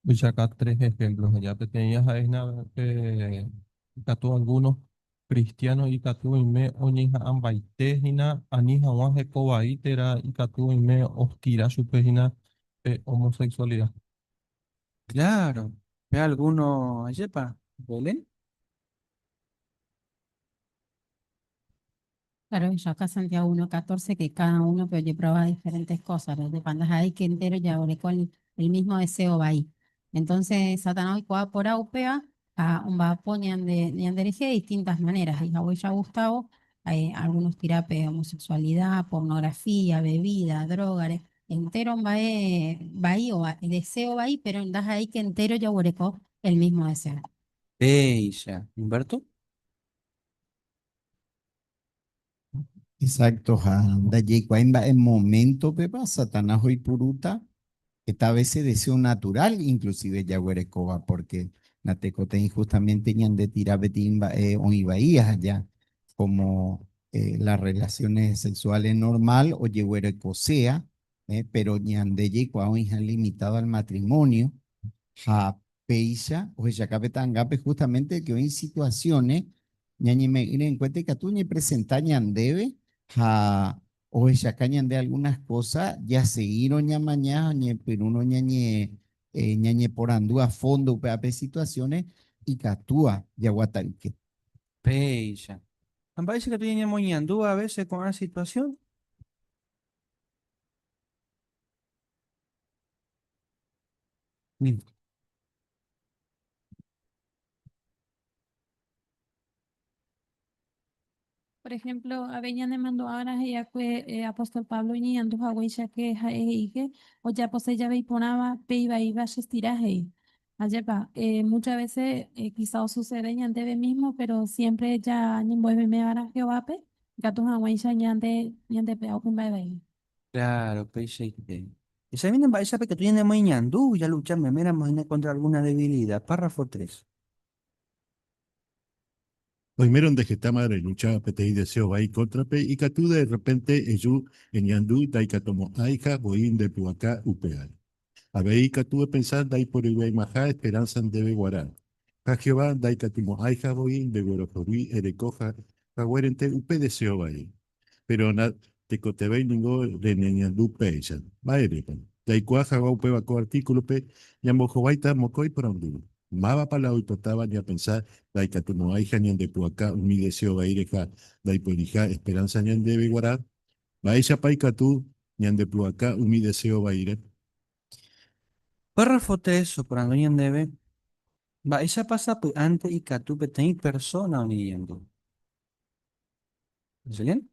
Speaker 6: Oichaka tres ejemplos allá. Peteĩ ha'e hína pe ikatu algunos cristiano ikatu oime oñeha'ãmbaite hína ani hag̃ua heko vai térã ikatu oime ostira chupe hína pe homosexualidad.
Speaker 3: Claro, pe alguno, ajépa, Belén?
Speaker 7: Claro, yo acá Santiago 1.14, que cada uno puede probar diferentes cosas, ¿verdad? Cuando hay que entero ya con el mismo deseo va ahí. Entonces, Satanás por upea a un va de distintas maneras. Y ya Gustavo, Hay algunos tirape homosexualidad, pornografía, bebida, droga, entero mba'e vai o deseo vai, pero ndaha'éi que entero jaguereko el mismo deseo.
Speaker 3: Péicha. Humberto?
Speaker 8: Exacto, ha ndajaikuaái mba'e momento-pepa Satanás oipurúta heta vece deseo natural inclusive jaguerekóva, porque natekotevẽi justamente ñande tira peteĩ mba'e oĩ vai aja, como las relaciones sexuales normal ojeguerekosea, pero ñande jaikuaa oĩha limitado al matrimonio, ha péicha ohechaka pe ta'angápe justamente que oĩ situaciones ñañeme'ỹre en cuenta ikatu oñepresenta ñandéve ha ohechaka ñande algunas cosas jaseguírõ ñamaña ha oñepyrũrõ ñañe ñañeporandu a fondo upévape situaciones ikatúva jaguata'yke.
Speaker 3: Péicha. Ha mba'éicha ikatu ñañemoñandu a veces ko'ã situación?
Speaker 9: Por ejemplo, avei ñanemandu'ára he'iakue apóstol Pablo iñeñandu haguéicha que ha'e he'íke ojapose jave iporãva pe ivaíva chestira he'i. Ajépa, muchas veces quizá osucede ñandéve mismo, pero siempre ja ñembo'ememe va'erã Jehovápe ikatu hag̃uáicha ñande ñandepe'a upe mba'e vaígui.
Speaker 3: Claro, peichaite. Examina mba'éichapa ikatu ñanemoĩñandu jalucha meméramo hína contra alguna debilidad. Párrafo 3.
Speaker 4: Oimérõ nde hetáma relucha peteĩ deseo vai kóntrape, ikatu de repente eju eñandu ndaikatumo'ãiha voi nde pu'aka upévare. Avei ikatu epensa ndaiporivéimaha esperánsa ndéve guarã, ha Jehová ndaikatumo'ãiha voi ndeguerohory ereko haguérente upe deseo vai. Péro natekotevẽi ningo reñeñandu péicha. Mba'érepa? Jaikuaa hag̃ua upéva ko artíkulope ñambohováita mokõi porandu, Mávapa la oipotáva ñapensa ndaikatumo'ãiha ñandepu'aka umi deseo vai reha ndaiporiha esperánsa ñandéve g̃uarã? Mba'éichapa ikatu ñandepu'aka umi deseo vaíre?
Speaker 3: Párrafo 3 oporandu ñandéve, Mba'éichapa sapy'ánte ikatu peteĩ persóna oñeñandu? Jocelyn?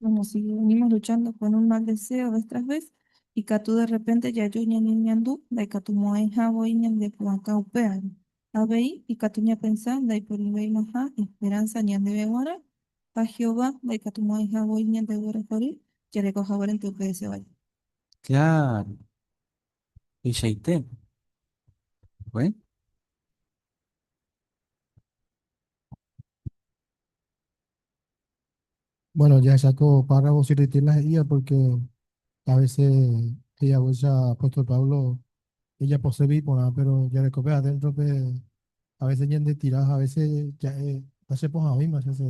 Speaker 9: Como si venimos luchando con un mal deseo vez tras vez, ikatu de repente jaju ñañeñandu ndaikatumo'ãiha voi ñandepu'aka upévare. Avei ikatu ñapensa ndaiporivéimaha esperanza ñandéve g̃uarã ha Jehová ndaikatumo'ãiha voi ñandeguerohory jareko haguérente upe deseo vai.
Speaker 3: Claro. Peichaite. Bueno.
Speaker 10: Bueno, ya saco párrafos y las he'íva porque a veces he'i haguéicha apóstol Pablo ejaposégui iporã, pero jarekove adentro pe a veces ñande tira ha a veces ja'e ndachepohãvéima che hace.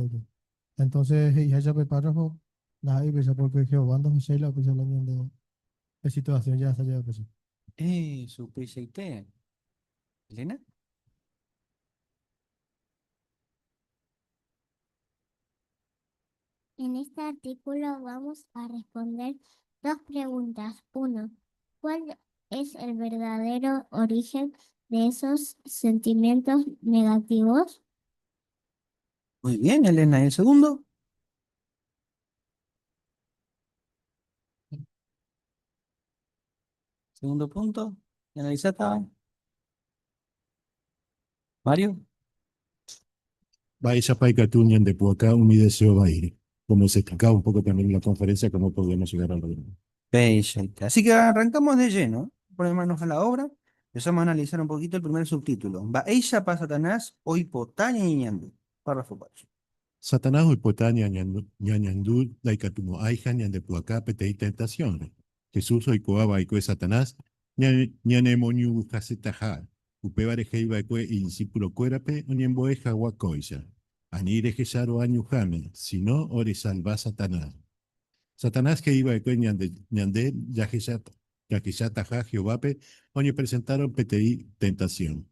Speaker 10: Entonces he'iháicha pe párrafo ndaha'éi upéicha porque Jehová ndohechái la upéicha la ñande pe situación jahasa jave upéicha.
Speaker 3: Eso, upeichaite. Elena?
Speaker 11: En este artículo vamos a responder dos preguntas. Uno, ¿cuál es el verdadero origen de esos sentimientos negativos?
Speaker 3: Muy bien, Elena. ¿Y el segundo? Segundo punto. ¿Y analizaste? Mario.
Speaker 4: Mba'éichapa ikatu ñandepu'aka umi deseo vaíre? Como se explicaba un poco también en la conferencia, cómo podemos llegar a lograrlo.
Speaker 3: Peichaite. Así que arrancamos de lleno, ponemos manos a la obra, empezamos a analizar un poquito el primer subtítulo. Mba'éichapa Satanás oipota ñañeñandu. Párrafo 4.
Speaker 4: Satanás oipota ñañandu ndaikatumo'ãiha ñandepu'aka peteĩ tentasiónre. Jesús oikuaa va'ekue Satanás ñanemoñuhasetaha, upévare he'i va'ekue idisipulokuérape oñembo'e hag̃ua kóicha, Ani rehecha ro'a ñuhãme, síno oresalva Satanás. Satanás he'i va'ekue ñande jahechataha Jehovápe oñepresentárõ peteĩ tentasión.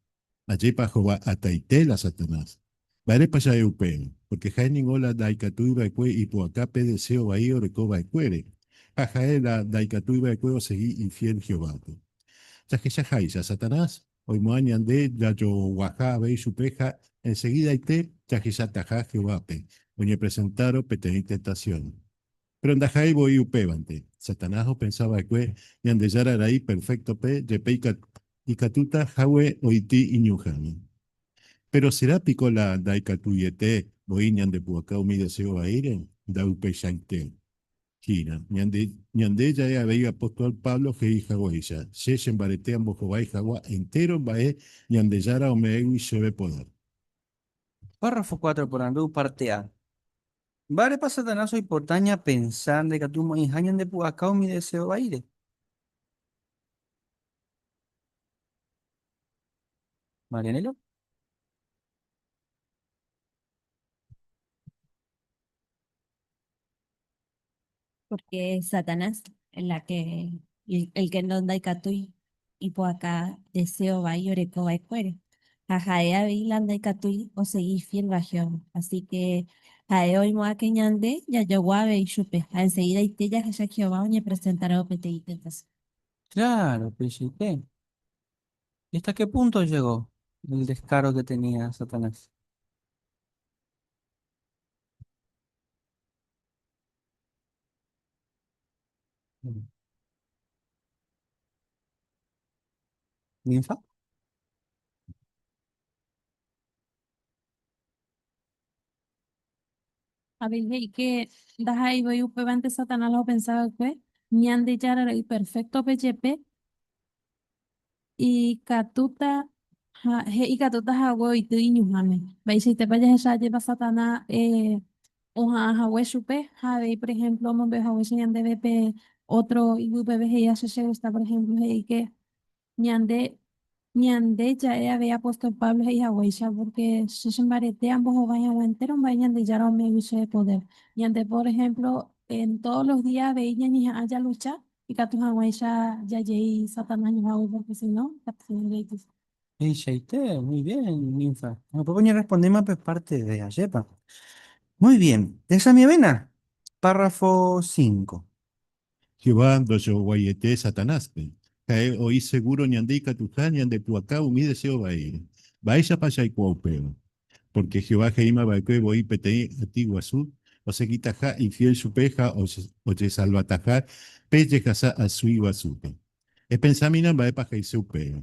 Speaker 4: Ajépa hova ataite la Satanás. Mba'érepa ja'e upérõ? Pórke ha'e ningo la ndaikatúi va'ekue ipu'aka pe deséo vai oreko va'ekuére, ha ha'e la ndaikatúi va'ekue osegi ifiél Jehovápe. Jahechaháicha, Satanás Oimo'ã ñande jajoguaha avei chupe ha enseguidaite jahechataha Jehovápe oñepresentárõ peteĩ tentasión. Péro ndaha'éi voi upévante. Satanás opensa va'ekue Ñandejára Ra'y perféktope jepe ikatúta hague oity iñuhãme. Péro sera piko la ndaikatuiete voi ñandepu'aka umi deséo vaíre? Ndaupeichaite. Hína. Ñande, ñande ja'e avei apóstol Pablo he'i haguéicha, Che chembarete ambohovái hag̃ua entéro mba'e Ñandejára ome'ẽgui chéve podér.
Speaker 3: Párrafo 4 porandu, parte A. Mba'érepa Satanás oipota ñapensa ndaikatumo'ãiha ñandepu'aka umi deséo vaíre? Marianela?
Speaker 12: Porque Satanás la que, el que no ndaikatúi ipu'aka deseo vai oreko va'ekuére. Ha ha'e avei la ndaikatúi osegi fiel-va Jehová. Así que ha'e oimo'ã ke ñande jajogua avei chupe ha enseguidaite jahecha Jehová oñepresentarõ peteĩ tentación.
Speaker 3: Claro, peichaite. ¿Y hasta qué punto llegó el descaro que tenía Satanás? Ninfa?
Speaker 9: Avei he'i ke ndaha'éi voi upévante Satanás la opensa va'ekue, Ñandejára ra'y perféktope jepe ikatúta ha he'i ikatúta hague oity iñuhãme. Mba'eichaitépa jahecha ajépa Satanás oha'ã hague chupe ha avei por ehémplo omombe'u haguéicha ñandéve pe ótro iguýpeve he'íva che chegusta por ehémplo he'i ke Ñande, ñande ja'e avei apóstol Pablo he'i haguéicha, pórke che chembarete ambohovái hag̃ua entéro mba'e Ñandejára ome'ẽgui chéve podér. Ñande, por ehémplo, en tódos los día avei ñañeha'ã jalucha ikatu hag̃uáicha jajei Satanás ñuhãgui, pórke si no, ikatu ñandereity.
Speaker 3: Peichaite, muy bien, Ninfa. Upépe oñerrespondéma pe parte de, ajépa. Muy bien. Echamivéna, párrafo 5.
Speaker 4: Jehová ndojoguaiete Satanáspe. Ha'e oĩ segúro ñande ikatuha ñandepu'aka umi deséo vaíre. Mba'éichapa jaikuaa upéva? Pórke Jehová he'íma va'ekue voi peteĩ aty guasu osegitaha ifiél chupe ha ojesalvataha pe jehasa asy guasúpe. Epensamína mba'épa he'ise upéva.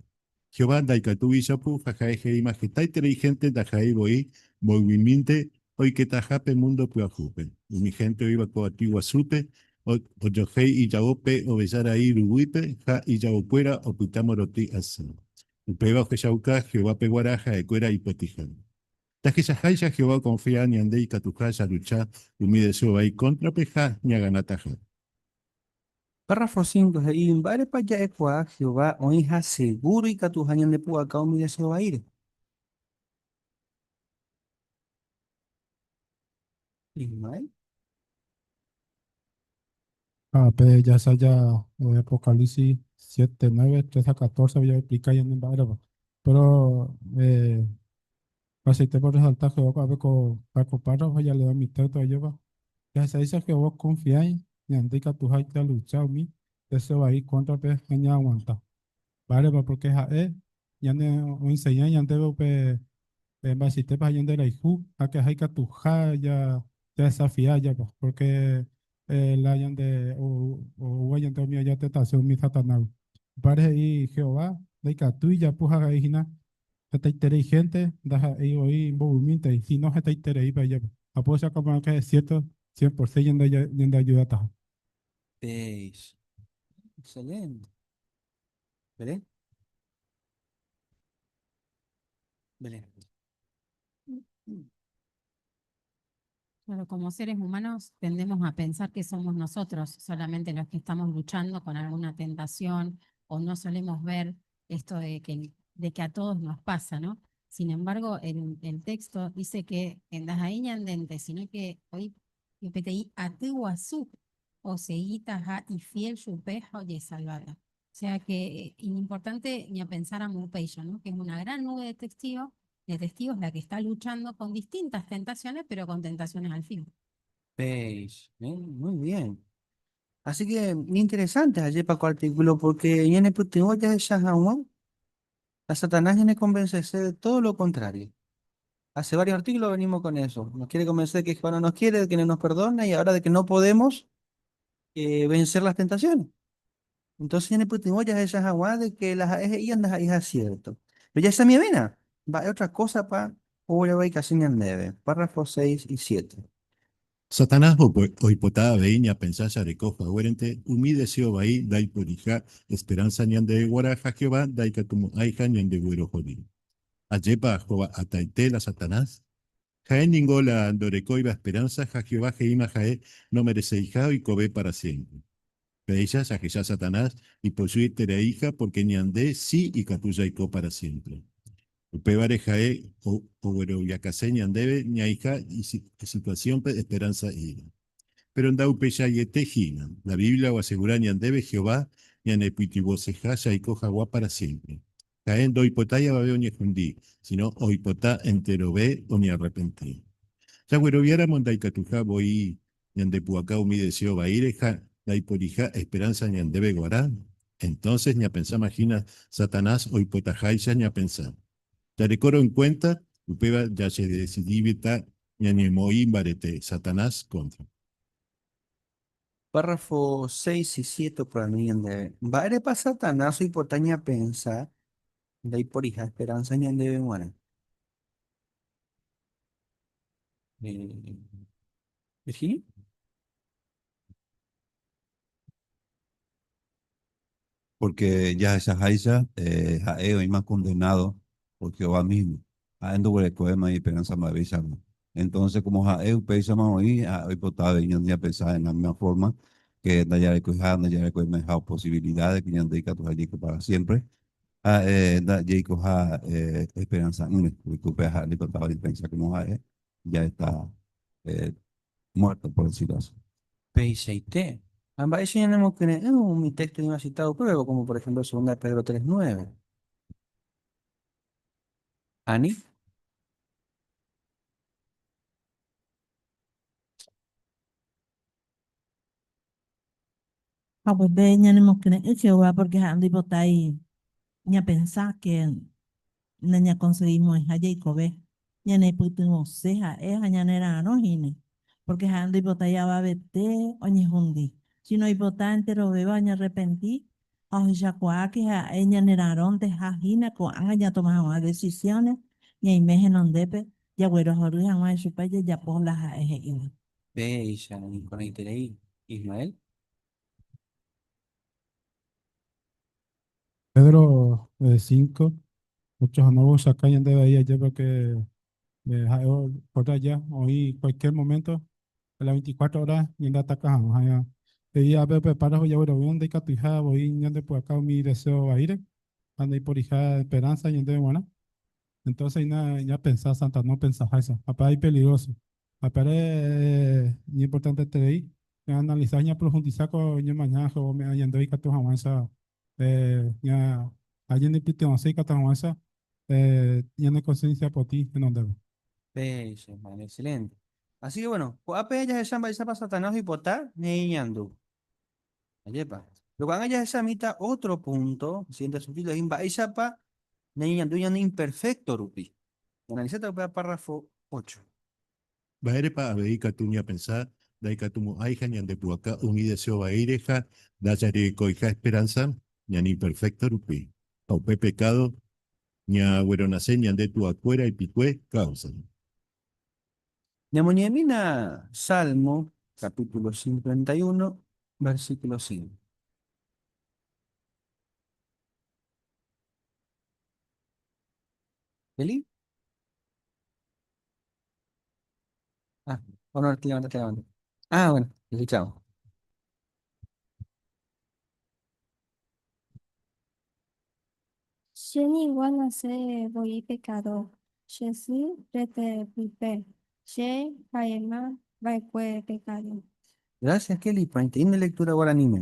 Speaker 4: Jehová ndaikatúi ijapu ha ha'e he'íma hetaiterei hénte ndaha'éi voi mboyvimínte oiketaha pe múndo pyahúpe. Umi hénte oĩva ko aty guasúpe ojohéi ijao pe ovecha ra'y ruguýpe ha ijaokuéra opyta morotĩ asy. Upéva ohechauka Jehovápe guarã ha'ekuéra ipotĩha. Jahechaháicha Jehová okonfia ñande ikatuha jalucha umi deseo vai kóntrape ha ñaganataha.
Speaker 3: Párrafo 5 he'i, Mba'érepa ja'ekuaa Jehová oĩha segúro ikatuha ñandepu'aka umi deseo vaíre? Ismael.
Speaker 1: Ha pe jahecha Apocalipsis 7, 9, 3 ha 14 ojeexplika ñande mba'érepa. Péro Aceite por resaltar Jehová ko'ápe ko ko párrafo jalea umi téxto ajépa. Jahechaháicha Jehová okonfiái ñande ikatuha jalucha umi deseo vai kóntrape ha ñaaguanta. Mba'érepa? Pórke ha'e ñane oenseña ñandéve upe mba'eichaitépa ha ñanderayhu ha ke ha ikatuha jadesafia ajépa. Pórke la ñande oúva ñande umi aja tentasión umi Satanásgui. Upévare he'i Jehová ndaikatúi japu ha ha'e hína Hetaiterei hénte ndaha'éi voi mbovymínte, síno hetaitereípa ijepe. Ha upéicha ko'ág̃a es cierto cien por cien ñandeayudataha.
Speaker 3: Péicha. Excelente. Belén. Belén.
Speaker 7: Claro, como seres humanos tendemos a pensar que somos nosotros solamente los que estamos luchando con alguna tentación o no solemos ver esto de que, de que a todos nos pasa, ¿no? Sin embargo, el, el texto dice que en ndaha'éi sino que hoy peteĩ aty guasu osegitaha ifiel chupe ha ojesalváta. O sea que importante ñapensáramo upéicha, ¿no? Que es una gran nube de testigos de testigos la que está luchando con distintas tentaciones, pero con tentaciones al fin.
Speaker 3: Veis, muy bien. Así que interesante ajépa ko artículo porque ñanepytyvõ jahecha hag̃ua. A Satanás ñanekonvensese de todo lo contrario. Hace varios artículos venimos con eso. Nos quiere convencer de que Jehová no nos quiere, de que no nos perdona y ahora de que no podemos vencer las tentaciones. Entonces ya ne ya esas aguas de que las y andas hija cierto. Pero ya esa mi vena. Va otra cosa pa casi debe. Párrafos 6 y 7.
Speaker 4: Satanás oipota avei ñapensa jareko haguérente umi deseo vai ndaiporiha esperanza ñande guarã ha Jehová ndaikatumo'ãiha ñandeguerohory. Ajépa hova'ataite la Satanás? Ha'e ningo la ndorekóiva esperanza ha Jehová he'íma ha'e nomereseiha oikove para siempre. Péicha jahecha Satanás ipochyitereiha porque ñande si ikatu jaiko para siempre. Upévare ha'e ogueroviakase ñandéve ñaĩha isituaciónpe esperanza ĩre. Péro ndaupeichaiete hína. La Biblia oasegura ñandéve Jehová ñanepytyvõseha jaiko hag̃ua para siempre. Ha'e ndoipotái avave oñehundi, síno oipota enterove oñearrepenti. Jagueroviáramo ndaikatuha voi ñandepu'aka umi deseo vaíre ha ndaiporiha esperanza ñandéve g̃uarã, entonces ñapensáma hína Satanás oipotaháicha ñapensa. Jarekórõ en cuenta upéva jajedesidíta ñañemoĩ mbarete Satanás contra.
Speaker 3: Párrafo 6 y 7 oporandu ñandéve. Mba'érepa Satanás oipota ñapensa ndaiporiha esperanza ñandéve g̃uarã? Virginia?
Speaker 13: Porque jahechaháicha ha'e oĩma condenado por Jehová mismo. Ha'e ndoguerekóima esperanza mba'evéicharõ. Entonces, como ha'e upéichama oĩ, ha'e oipota avei ñande ñapensa en la misma forma que ndajarekoiha, ndajarekoimeha posibilidad de que ñande ikatuha jaiko para siempre. Ha ndajaikoha esperanza'ỹre, porque upéva ha'e oipotáva ñapensa como ha'e ya está muerto, por decirlo así.
Speaker 3: Peichaite. Ha mba'éicha ñanemokyre'ỹ umi texto oĩva citado upépe, como por ejemplo segunda de Pedro 3.9. Ani?
Speaker 14: Ha upépe ñanemokyre'ỹ Jehová porque ha'e ndoipotái ñapensa ke nañakonsegimo'ãiha jaikove, ñanepytyvõse ha'e ha ñanera'arõ hína, porque ha'e ndoipotái avavete oñehundi, sino oipota enterovéva oñarrepenti ha ohechakuaáke ha'e ñanera'arõnteha hína ko'ág̃a ñatoma hag̃ua decisiones ñaime henondépe jaguerohory hag̃ua ichupe jajapo la ha'e he'íva.
Speaker 3: Péicha iporãiterei, Ismael.
Speaker 1: Pedro 5, 8 ha 9 osaka ñandéve ahí ajépa que ha'e por allá oĩ cualquier momento a las 24 horas ñande ataka hag̃ua ha he'i ápe pe párrafo jaguerovia ndaikatuiha voi ñandepu'aka umi deseo vaíre ha ndaiporiha esperanza ñandéve g̃uarã. Entonces ña ñapensa Santa no pensaháicha ha péva ipeligroso. Ha péare iñimportanteterei ñaanalisa ñaprofundisa ko ñemaña Jehová ome'ẽ ñandéve ikatu hag̃uáicha ña ha ñanepytyvõse ikatu hag̃uáicha ñane conciencia potĩ henondépe.
Speaker 3: Péicha, hermano, excelente. Así que bueno, ko'ápe jahecha mba'éichapa Satanás oipota ñañeñandu. Ajépa. Pero ko'ág̃a jahechamíta otro punto, siguiente subtítulo, he'i mba'éichapa ñañeñandu ñane imperfecto rupi. Ñaanalisáta upéva párrafo 8.
Speaker 4: Mba'érepa avei ikatu ñapensa ndaikatumo'ãiha ñandepu'aka umi deseo vaíre ha ndajarekoiha esperanza ñane imperfecto rupi, ha upe pecado ñagueronase ñande tuakuéra ipikue causa.
Speaker 3: Ñamoñe'ẽmína Salmo capítulo 51, versículo 5. ¿Eli? Ah, bueno, te levantaste, te levantaste. Ah, bueno, chao.
Speaker 15: Che ningo anase voi pekadór, che sy rete pype, che ha'éma va'ekue pekadór.
Speaker 3: Gracias, Kelly, porãiteína lectura guaraníme.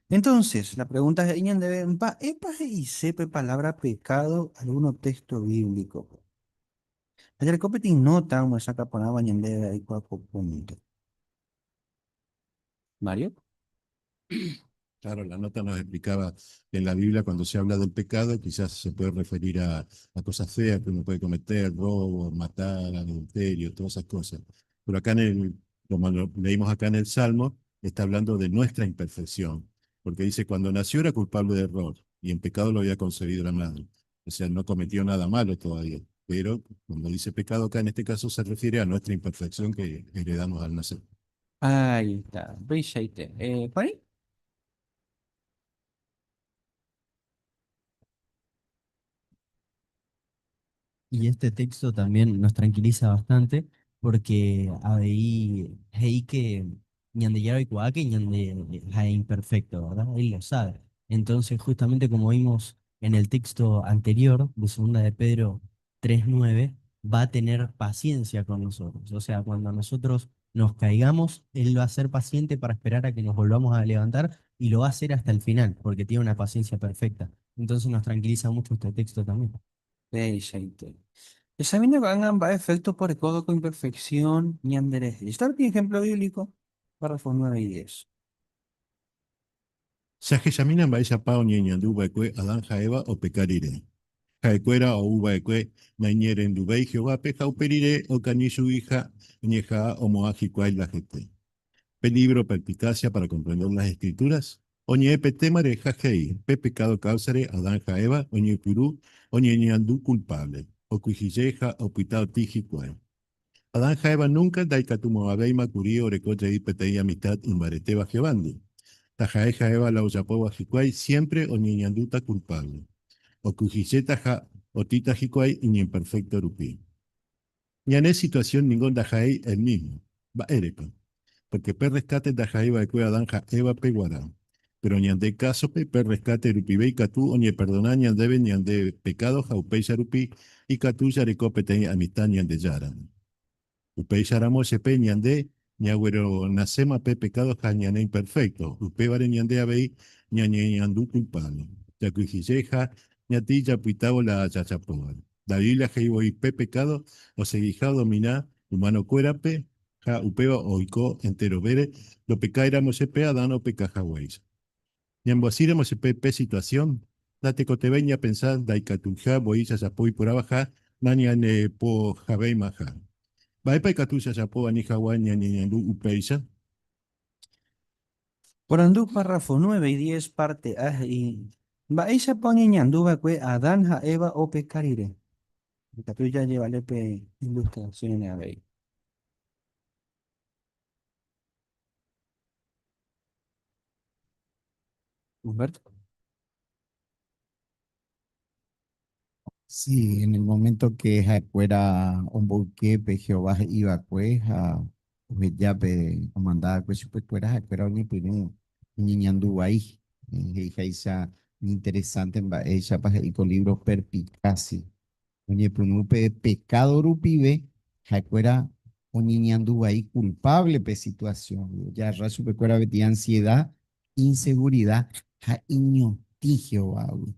Speaker 3: Entonces, la pregunta he'i ñandéve, Mba'épa he'ise pe palabra pecado alguno texto bíblico-pe? Ha jareko peteĩ nota omyesakã porãva ñandéve aikuaa ko punto. Mario?
Speaker 4: Claro, la nota nos explicaba en la Biblia cuando se habla del pecado, quizás se puede referir a cosas feas que uno puede cometer, robo, matar, adulterio, todas esas cosas. Pero acá en el, como lo leímos acá en el Salmo, está hablando de nuestra imperfección, porque dice, cuando nació era culpable de error y en pecado lo había concebido la madre. O sea, no cometió nada malo todavía, pero cuando dice pecado acá en este caso se refiere a nuestra imperfección que heredamos al nacer.
Speaker 3: Ahí está. Beishaite. Juaní?
Speaker 16: Y este texto también nos tranquiliza bastante porque avei he'i que Ñandejára oikuaa que ñande ha'e imperfecto, ¿verdad? Él lo sabe. Entonces, justamente como vimos en el texto anterior, de Segunda de Pedro 3:9, va a tener paciencia con nosotros. O sea, cuando nosotros nos caigamos, Él va a ser paciente para esperar a que nos volvamos a levantar y lo va a hacer hasta el final, porque tiene una paciencia perfecta. Entonces nos tranquiliza mucho este texto también.
Speaker 3: Beishaite. Examina ko'ág̃a mba'e efecto orekóva ko imperfección ñanderehe. Está el ejemplo bíblico, párrafos 9 y 10.
Speaker 4: Jahechamína mba'éichapa oñeñandu va'ekue Adán ha Eva opeka rire. Ha'ekuéra ou va'ekue naiñe'ẽrenduvéi Jehovápe ha upe rire okañy chugui ha oñeha'ã omo'ã hikuái la hete. Pe lívro Perspicacia para comprender las Escrituras oñe'ẽ pe témare ha he'i, Pe pekádo káusare Adán ha Eva oñepyrũ oñeñandu kulpáble, okyhyje ha opyta otĩ hikuái. Adán ha Eva núnka ndaikatumo'ãvéima kuri oreko jey peteĩ amistad imbaretéva Jehovándi. Taha'e ha'éva la ojapóva hikuái siémpre oñeñandúta kulpáble. Okyhyjéta ha otĩta hikuái iñimperfékto rupi. Ñane situasión ningo ndaha'éi el mísmo. Mba'érepa? Pórke pe rreskáte ndaha'éi va'ekue Adán ha Évape guarã. Péro ñande kásope, pe rreskáte rupive ikatu oñeperdona ñandéve ñande pekádo ha upéicha rupi ikatu jareko peteĩ amista Ñandejárandi. Upéicharamo jepe ñande ñagueronaséma pe pekádo ha ñane imperfékto, upévare ñande avei ñañeñandu kulpáble. Jakyhyje ha ñatĩ japytávo la jajapóva. La Biblia he'i voi pe pekádo osegiha odomina humanokuérape ha upéva oiko enterovére ndopekáiramo jepe Adán opeka haguéicha. Ñamboasýramo jepe pe situasión, ndatekotevẽi ñapensa ndaikatuiha voi jajapo iporãvaha nañanepohaveimaha. Mba'épa ikatu jajapo ani hag̃ua ñañeñandu upéicha?
Speaker 3: Porandu párrafo 9 y 10 párte A he'i, Mba'éichapa oñeñandu va'ekue Adán ha Eva opeka rire? Ikatu jajevale pe ilustrasiõre avei. Humberto.
Speaker 8: Sí, en el momento que ha'ekuéra omboyke pe Jehová he'i va'ekue ha oheja pe omanda va'ekue chupekuéra, ha'ekuéra oñepyrũ oñeñandu vai. He'iháicha iñinteresánte mba'éichapa he'i ko lívro Perspicacia. Oñepyrũ pe pekádo rupive ha'ekuéra oñeñandu vai kulpávle pe situasióngui, ojagarra chupekuéra peteĩ ansieda, insegurida ha iñotĩ Jehovágui.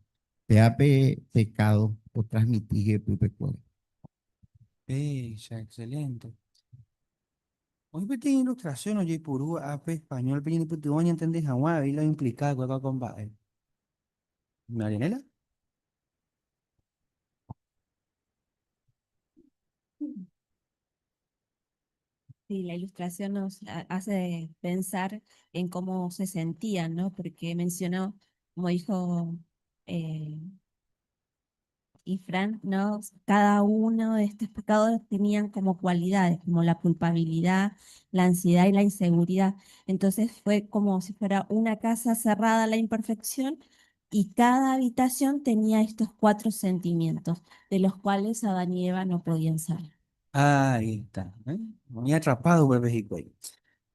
Speaker 8: Péva pe pekádo otransmiti hyepypekuéra.
Speaker 3: Péicha, excelente. Oĩ peteĩ ilustrasión ojeipurúva ápe españólpe ñanepytyvõ ñantende hag̃ua avei la oimplika va'ekue ko mba'e. Marianela?
Speaker 12: Sí, la ilustración nos hace pensar en cómo se sentían, ¿no? Porque mencionó, como dijo eh, Ifrán, ¿no? Cada uno de estos pecados tenían como cualidades, como la culpabilidad, la ansiedad y la inseguridad. Entonces fue como si fuera una casa cerrada a la imperfección y cada habitación tenía estos cuatro sentimientos, de los cuales Adán y Eva no podían salir.
Speaker 3: Ahí está. ¿Eh? Muy atrapado, Pepe hikuái.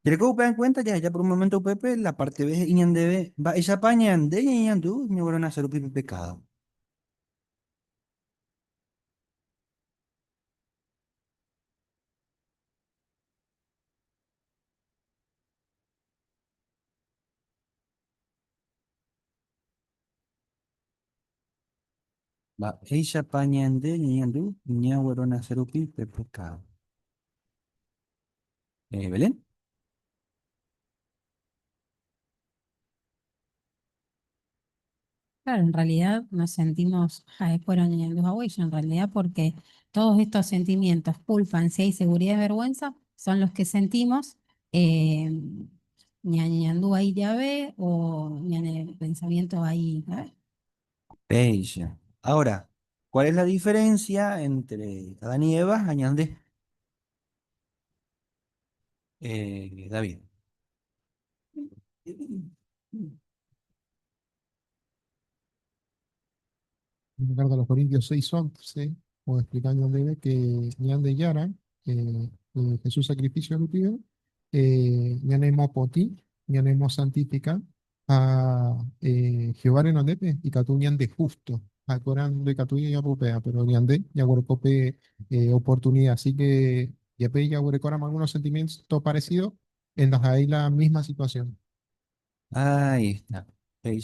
Speaker 3: Jereko upe en cuenta ya, ya por un momento Pepe, la parte B iñandeve, mba'éichapa ñande ñañandu ñogueronase rupi pe pecado. Mba'éichapa ñande ñañandu ñagueronase rupi pe pekádo? Belén?
Speaker 7: Claro, en realidad nos sentimos en realidad porque todos estos sentimientos, culpa, ansiedad, inseguridad y vergüenza, son los que sentimos eh, ñañandú ahí ya ve o ñane pensamiento ahí. ¿Ve?
Speaker 3: Bella. Ahora, ¿cuál es la diferencia entre Adán y Eva? Añade David.
Speaker 10: En la carta a los Corintios 6:11, o explicando debe que ñande yara, Jesús sacrificio rupive, ñanemo poti, ñanemo santifica, a Jehová renondepe y katu ñande justo. Acorán de katu ya pupea, pero ñande ya huercope oportunidad. Así que ya pe ya huercoram algunos sentimientos parecidos, en las hay la misma situación.
Speaker 3: Ahí está. Ahí.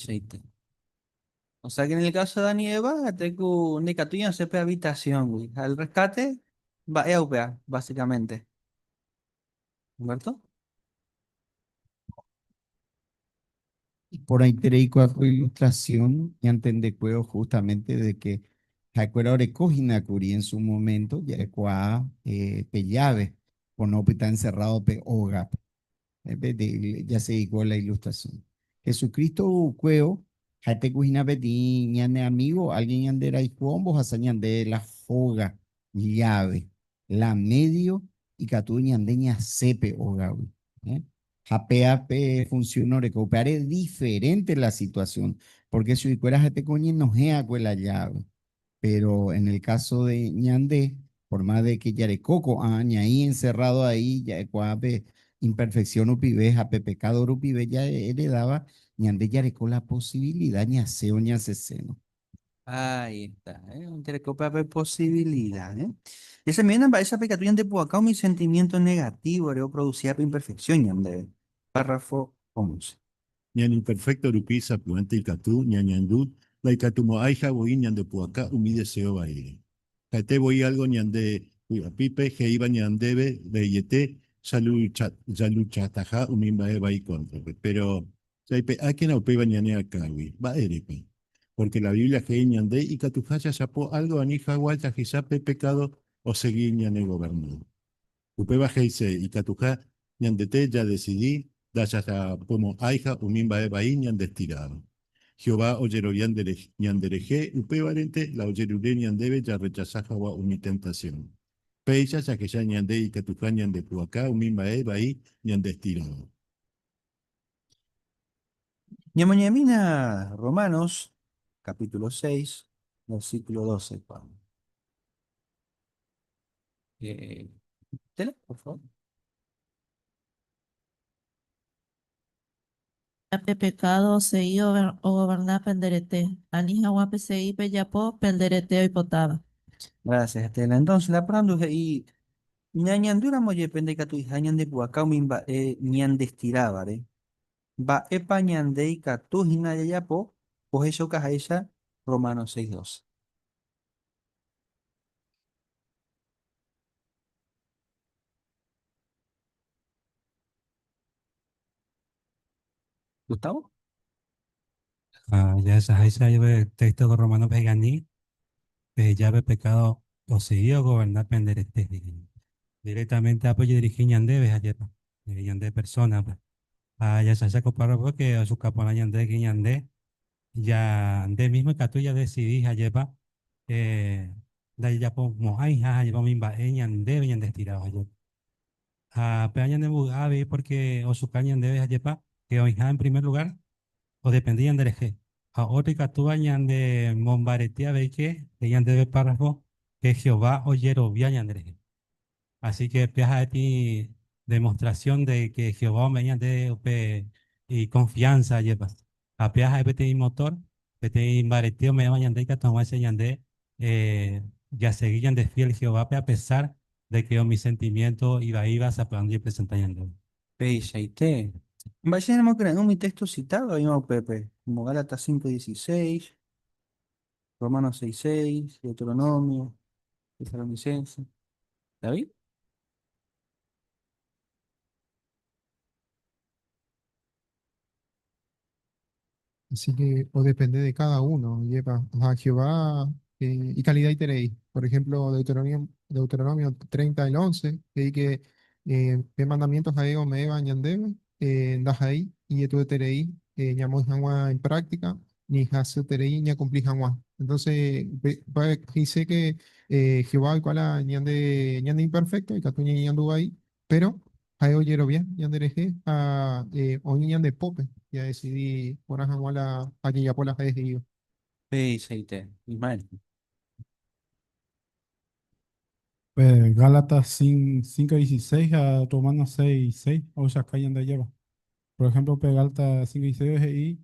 Speaker 3: O sea que en el caso de Adán y Eva, tengo un sepe habitación, güey. Al rescate, va EUPA, básicamente. Humberto.
Speaker 8: Y por ahí te con ilustración y entender justamente de que Jacuera orecogina curi en su momento, ya cua pe llave, o no está encerrado pe oga. Ya se igual la ilustración. Jesucristo cueo, jate cujina peti ñane amigo, alguien ñandera y cuombo, de la foga, llave, la medio y catu ñandeña sepe oga. ¿Eh? Japea pe funcionó recuperare diferente la situación, porque si fuera jate coñe no gea la llave. Pero en el caso de ñandé, por más de que yarecoco, ahí encerrado ahí, ya cuape imperfección upibe, jape pecado upibe, ya heredaba, ñandé yarecó la posibilidad, ñaseo, ñaseseno.
Speaker 3: Ahí está, ¿eh? Un posibilidad, ¿eh? Esa misma esa pecatuña de puacao mi sentimiento negativo, reo producía imperfección, ñande. Párrafo 11.
Speaker 4: Ñan imperfecto rupi sapuante y katú, ñañandú, la ikatumo aija boi ñande puacá umi deseo baile. Jate boi algo ñande pipe, je iba ñandebe, beyete, saluchataja umi bae bai contra. Pero, chaipe, a quien aupe iba ñane acá, va erepe. Porque la Biblia je ñande y katujaya chapo algo anija guaya jisape pecado o seguí ñane gobernado. Upeba jeise y katuja ñandete ya decidí, da ya pomo aija umimba eba ñandestirado. Jehová oyero ñandereje, upevarente, la oyerure ñandebe ya rechazaja umi tentación. Peisa ya que ya ñande y katuja ñande puacá umimba eba ñandestirado.
Speaker 3: Ñamoñamina Romanos, capítulo 6, versículo 12, Pablo. Tela, por favor.
Speaker 14: Pe pecado sei o gobernar penderete. Ani jagua pe sei pe yapo penderete oipotaba.
Speaker 3: Gracias, Estela. Entonces, la prandu y ñañandura moye pende katu hija ñande puacá umimba e ñandestiraba, re. Va epa ñande y katu hina yayapo, ojecho cajaisha, Romanos 6:12. Gustavo.
Speaker 1: Ah, ya esa esa lleva texto de Romano Peganí, llave pecado o seguido gobernar penderete. Directamente apoyo dirigir ñande, ves ayer, ñande persona. Pues. Ah, ya se saco para porque a su capona ñande que ñande, ya ande mismo que tú ya decidí ayer pa, da ya como ay ja lleva mi ba ñande ñande estirado ayer. Ah, pero ñande bugabe porque o su caña ñande ayer pa, que hoy en primer lugar o dependían del eje. A otro que ñande mombaretea ve que ñande de párrafo que Jehová oyerovia ñande Así que piaja de ti demostración de que Jehová me ñande y confianza lleva. A piaja de ti motor, pete imbareteo me llama ñande que toma ese ñande ya seguían de fiel Jehová a pesar de que mi sentimiento iba iba a y presentar ñande.
Speaker 3: Peisa y te. Vaya no mi texto citado ahí no Pepe, como Gálatas 5:16, Romanos 6:6, Deuteronomio, Tesalonicense. ¿David?
Speaker 10: Así que o depende de cada uno. Lleva a Jehová y calidad y Por ejemplo, Deuteronomio, Deuteronomio 30, el 11, que que pe mandamientos ha'e ome'ẽva ñandéve, ndaha'éi ijetu'ueterei ñamoĩ hag̃ua en práctica, ni hasyeterei ñakumpli hag̃ua. Entonces, dice que Jehová oikuaa la ñande, ñande imperfecto, ikatu ñañeñandu vai, pero ha'e ojerovia ñanderehe ha oĩ ñande pópe jadecidi porã hag̃ua la ha jajapo la ha'e he'íva.
Speaker 3: Peichaite, Ismael.
Speaker 1: Pe Gálatas 5:16 ha Romanos 6:6 ohechauka Ñandejára. Por ejemplo, pe Gálatas 5:16 he'i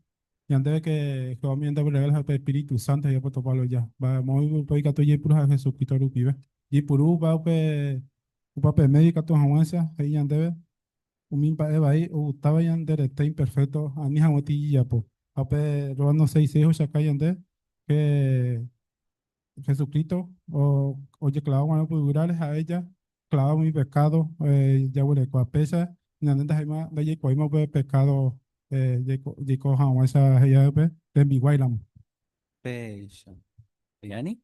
Speaker 1: ñandéve que Jehová ñande regala pe Espíritu Santo he'i apóstol Pablo ja. Mba'e upe ikatu jaipuru ha'e Jesucristo rupive. Jaipuru upe upe upe medio ikatu hag̃uáicha he'i ñandéve umi mba'e vai ogutáva ñande rete imperfecto ani hag̃ua tijijapo. Ha pe Romanos 6:6 ohechauka ñande que Jesucristo ojeklava guarã upe yvyráre ha'e ja klava umi pecado jaguerekua. Péicha ñande ndaha'éima ndajaikuaáima upe pecado jaiko hag̃uáicha he'i upe rembiguái ramo.
Speaker 3: Péicha. Yani?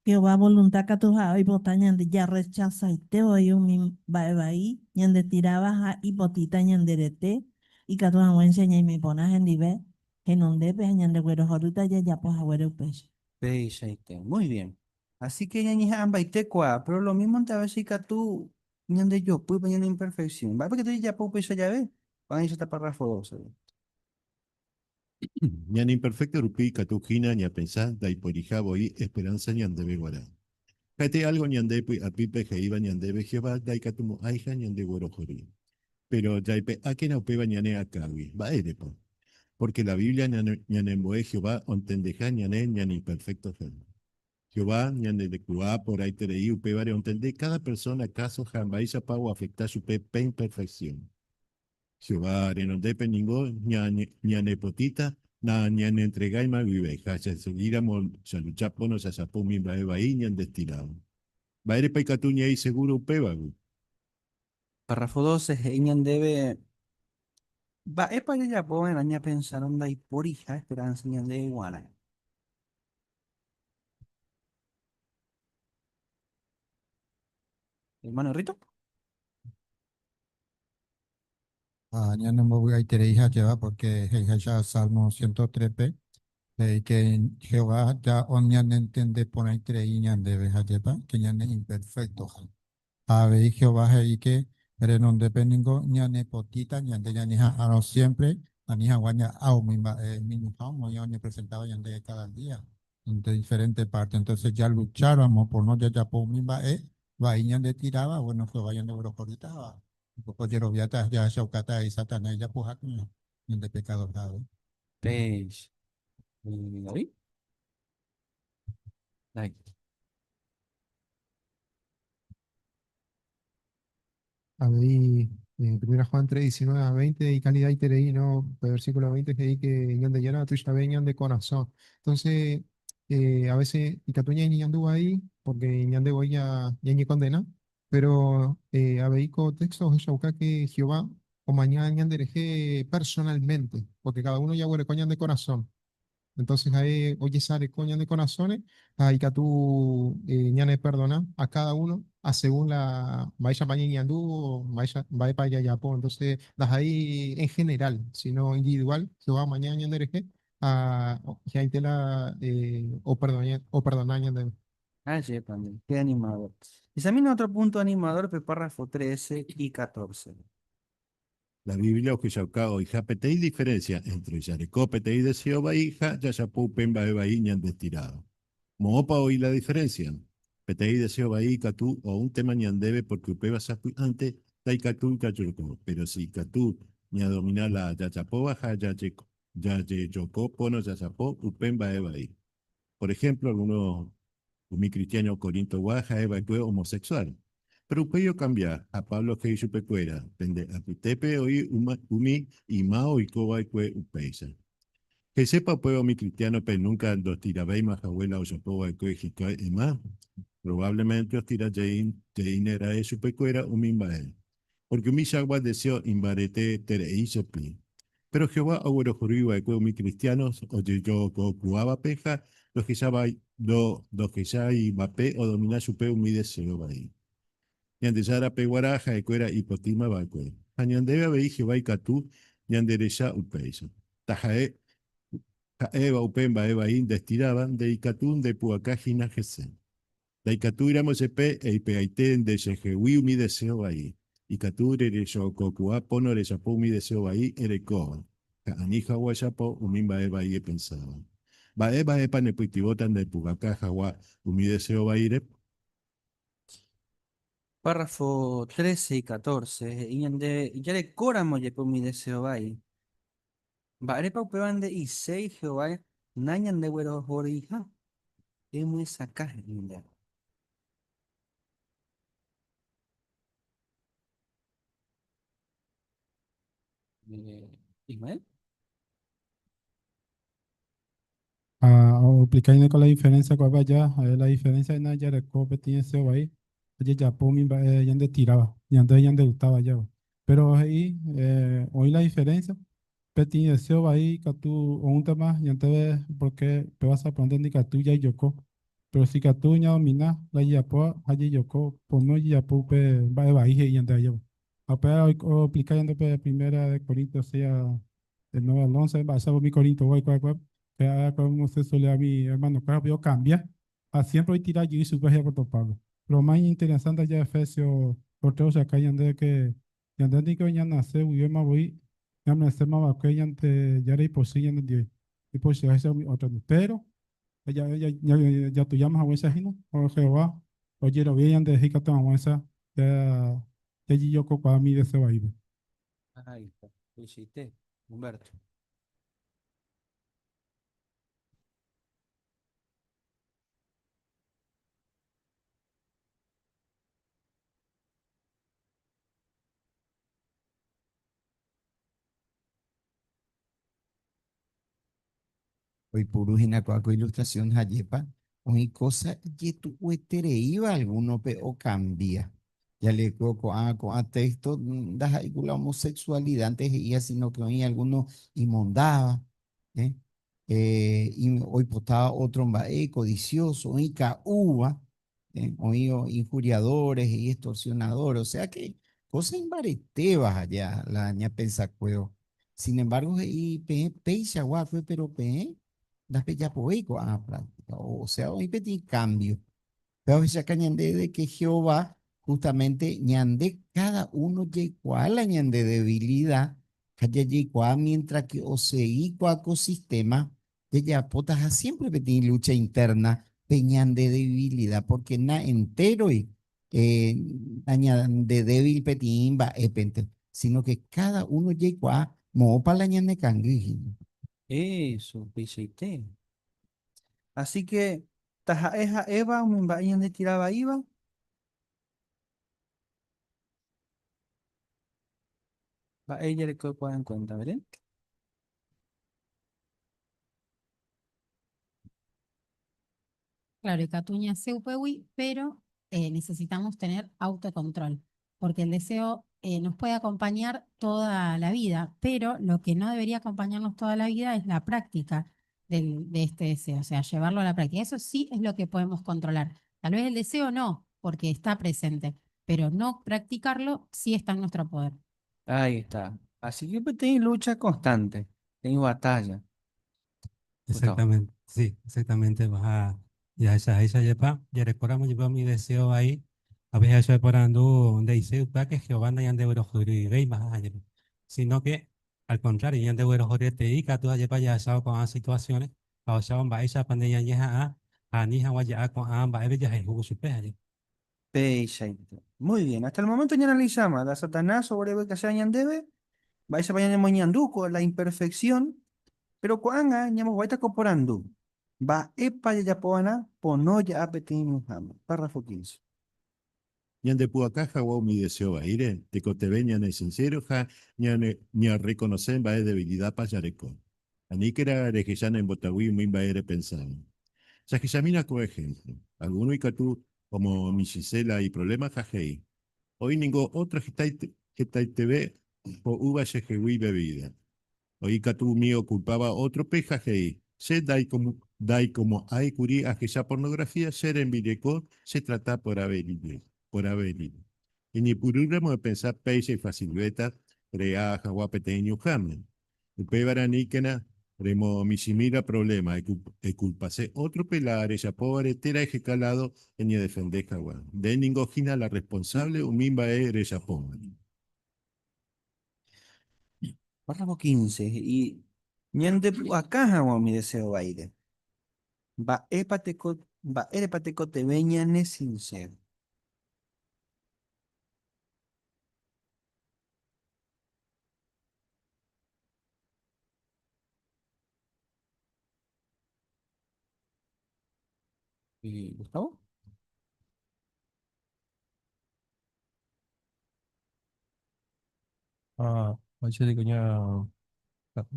Speaker 14: Jehová voluntad katu ha'e oipota ñande jarrechasaite voi umi mba'e vai ñandetiráva ha ipotĩta ñande rete, ikatu hag̃uáicha ñaime porã hendive henondépe ha ñandeguerohorýta jajapo haguére upéicha.
Speaker 3: Peichaite. Muy bien. Así que ñañeha'ãmbaite kuaa, pero lo mímonte a veces ikatu ñandejopy pe ñane imperfección. Mba'épa ikatu jajapo upéicha jave? Ko'ág̃aichata párrafo 12.
Speaker 4: Ñane imperfecto rupi ikatu hína ñapensa ndaiporiha voi esperanza ñandéve g̃uarã. Ha'ete algo ñande py'apýpe he'íva ñandéve Jehová ndaikatumo'ãiha ñandeguerohory. Péro jaipe'ákena upéva ñane akãgui. Mba'érepa? Pórke la Biblia ñanembo'e Jehová ontendeha ñane ñaneimperfectoha. Jehová ñandekuaa porãiterei upévare ontende káda persóna káso ha mba'éichapa oafekta chupe pe imperfeksión. Jehová renondépe ningo ñanepotĩta nañanentregáima guive ha jasegíramo jalucha pono jajapo umi mba'e vai ñandestiráva. Mba'érepa ikatu ñaĩ segúro upévagui?
Speaker 3: Párrafo 12 he'i ñandéve mba'épa jajapo va'erã ñapensárõ ndaiporiha esperánsa ñandéve g̃uarã. Hermano Rito.
Speaker 17: Ha ñanembovy'aitereiha Jehová pórke he'iháicha Salmo 103-pe, he'i ke Jehová ja oñanentende porãiterei ñandéve ha jepa ke ñane imperfektoha. Ha avei Jehová he'i ke renondépe ningo ñanepotĩta ñande ñañeha'ãrõ siémpre ani hag̃ua ña'a umi mba'e minyha omoĩ oñepresentáva ñandéve káda día de diferénte párte. Entónse jalucháramo por no jajapo umi mba'e vai ñandetiráva, vuéno Jehová ñandeguerohorýta ha Ojeroviáta jahechaukáta avei Satanás ijapuha kuña ñande pekadorha avei.
Speaker 3: Péicha. David? David.
Speaker 10: Avei, Primera Juan 3, 19 a 20, ikalidaiterei, ¿no? Pe versículo 20 he'i que Ñandejára tuichave ñande korasõ. Entonces, a veces ikatu ñañeñandu vai porque ñande voi ya ñañekondena, Pero avei ko texto ohechauka que Jehová omaña ñanderehe personalmente, porque cada uno jaguereko ñande korasõ. Entonces ha'e ojesareko ñande korasõre ha ikatu ñaneperdona a cada uno a según la mba'éichapa ñañandu o mba'éicha mba'épa jajapo. Entonces ndaha'éi en general, sino individual, Jehová omaña ñanderehe ha hi'ãite la operdona ñandéve.
Speaker 3: Ajépa nde, qué animador. Examina otro punto animador pe párrafo 13 y 14.
Speaker 4: La Biblia ohechauka oĩha peteĩ diferénsia éntre jareko peteĩ deseo vai ha jajapo upe mba'e vai ñandestirádo. Moõpa oĩ la diferénsia? Peteĩ deseo vai ikatu oúntema ñandéve pórke upéva sapy'ánte ndaikatúi jajoko, péro si ikatu ñadomina la jajapóva ha jajejoko pono jajapo upe mba'e vai. Por ejemplo, algunos umi cristiano Corintogua ha'e va'ekue homosexual. Péro upéi okambia ha Pablo he'i chupekuéra, Pende apytépe oĩ umi yma oiko va'ekue upéicha. He'isépa upéva umi kristiánope núnka ndotiravéima hague la ojapo va'ekue hikuái yma? Probablemente ostira jeýne ra'e chupekuéra umi mba'e. Pórke umichagua deseo imbareteterei jepi. Péro Jehová oguerohory va'ekue umi kristiáno ojejokokuaávape ha ndohecháivape odomina chupe umi deseo vai. Ñandejárape guarã ha'ekuéra ipotĩma va'ekue. Ha ñandéve avei Jehová ikatu ñanderecha upéicha. Taha'e ha'éva upe mba'e vai ndestiráva, nde ikatu ndepu'aka hína hese. Ndaikatúiramo jepe eipe'aite nde chehegui umi deseo vai. Ikatu rerechokokuaa pono rejapo umi deseo vai erekóva, ha ani hag̃ua ejapo umi mba'e vai epensáva. Mba'e mba'épa nepytyvõta ndepu'aka hag̃ua umi deseo vaíre?
Speaker 3: Párrafo 13 y 14 he'i ñande jarekóramo jepe umi deseo vai. Mba'érepa upéva nde'iséi Jehová nañandeguerohoryiha? Emyesakã he'i ñandéve. Ismael?
Speaker 1: Ha oexplica con la diferencia cuál vaya, a ver la diferencia en jareko peteĩ deseo vai, ojejapo umi mba'e ñandetiráva, ñande ñandegustáva jave. Pero he'i oĩ la diferencia, peteĩ deseo vai katu oúntema ñandéve porque péva sapy'ánte ndikatúi jaijoko, pero si katu ñadomina la jejapóva ha jaijoko pono ojejapo upe mba'e vai he'i ñandéve jave. Ha upéva oexplica ñande pe primera de Corintios sea Del 9 al 11, mba'éichapa umi Corinto-gua oikuaakue, pe ára homosexualidad umi hermano-kuéra upéi okambia ha siempre oitira jey chupe he'i apóstol Pablo. Lo más iñinteresante aja Efesios por ohechakai ñandéve que ñande niko ñanase guivéma voi ñamereséma va'ekue Ñandejára ipochy ñanendive, ipochyháicha umi ótro-ndi. Péro jatujáma haguéicha hína, Jehová ojerovia ñanderehe ikatu hag̃uáicha jajejokokuaa umi deseo vaípe.
Speaker 3: Ahí está, Peichaite, Humberto.
Speaker 8: Oipuru hína ko'ã ko ilustrasión hajépa oĩ kósa ijetu'uetereíva algúnope okambia. Jaleekuévo ko'ã ko'ã téxto ndaha'éi ku la homosexualidánte he'íva síno ke oĩ algúno imondáva, oipotáva ótro mba'e, codicioso, oĩ ka'úva, oĩ injuriadores, he'i extorsionadores, o sea que cosa imbaretéva ja la ñapensakuévo. Sin embargo, he'i peẽ péichagua akue, pero peẽ ndapejapovéi ko'ã práctica, o sea, oĩ peteĩ cambio. Péva ohechauka ñande de que Jehová justamente ñande cada uno jaikuaa la ñande debilidad ha jajeikuaa mientras que osegi ko'ã ko sistema jajapótaha siempre peteĩ lucha interna pe ñande debilidad, porque na entéroi nañande débil peteĩ mba'épente, sino que cada uno jaikuaa moõpa la ñane kangy hína.
Speaker 3: Eso, upeichaite. Así que taha'e ha'éva umi mba'e ñande tira vaíva, mba'e jarekokuaa en cuenta, Belén?
Speaker 7: Claro, ikatu ñasẽ upégui, pero necesitamos tener autocontrol, porque el deseo nos puede acompañar toda la vida, pero lo que no debería acompañarnos toda la vida es la práctica de este deseo, o sea, llevarlo a la práctica. Eso sí es lo que podemos controlar. Tal vez el deseo no, porque está presente, pero no practicarlo sí está en nuestro poder.
Speaker 3: Ahí está. Así que pues, lucha constante, tenés batalla. Gustavo.
Speaker 18: Exactamente, sí, exactamente. Vas a, ya esa, esa yepa, ya recordamos yepa mi deseo ahí. A veces eso porandu nde'iséi upéva que Jehová nañandeguerohoryvéimaha jepe, sino que al contrario, ñandeguerohoryeterei katu ajépa jahechávo ko'ã situaciones ha ohechávo mba'éichapa nde ñañeha'ã ha ani hag̃ua ja'a ko'ã mba'épe jahayhu chupe aje.
Speaker 3: Peichaite. Muy bien. Hasta el momento ñaanalizama la Satanás oguereguekase ñandéve, mba'éichapa ñanemoñandu ko la imperfección, pero ko'ág̃a ñambohováita ko porandu, Mba'épa jajapova'erã pono ja'a peteĩ ñuhãme? Párrafo 15.
Speaker 4: Ñandepu'aka hag̃ua umi deseo vaíre, tekotevẽ ñane sincero ha ñarrekonose mba'e debilidápa jareko. Aníkera rehecha nembotavy umi mba'e repensáva. Jahechamína ko ehémplo. Algúno ikatu. Omomichĩse la iproblema ha he'i, Oĩ ningo ótro hetaiteve ho'úva chehegui bebida. Oĩ katu umi okulpáva ótrope ha he'i, Che ndaikomo'ãi kuri ahecha pornografía che rembireko chetrata porãve rire. Eñepyrũramo epensa péicha ifasilvéta re'a hag̃ua peteĩ ñuhãme. Upévare aníkena remomichĩmi la provléma, ekulpase ótrope la rejapóvare térã eheka ládo eñedefende hag̃ua. Nde ningo hína la rresponsávle umi mba'e rejapóvare.
Speaker 3: Párrafo 15 he'i, Ñandepu'aka hag̃ua umi deseo vaíre. Mba'épa teko, mba'érepa tekotevẽ ñanesincero? Gustavo?
Speaker 6: Ah, che digo ña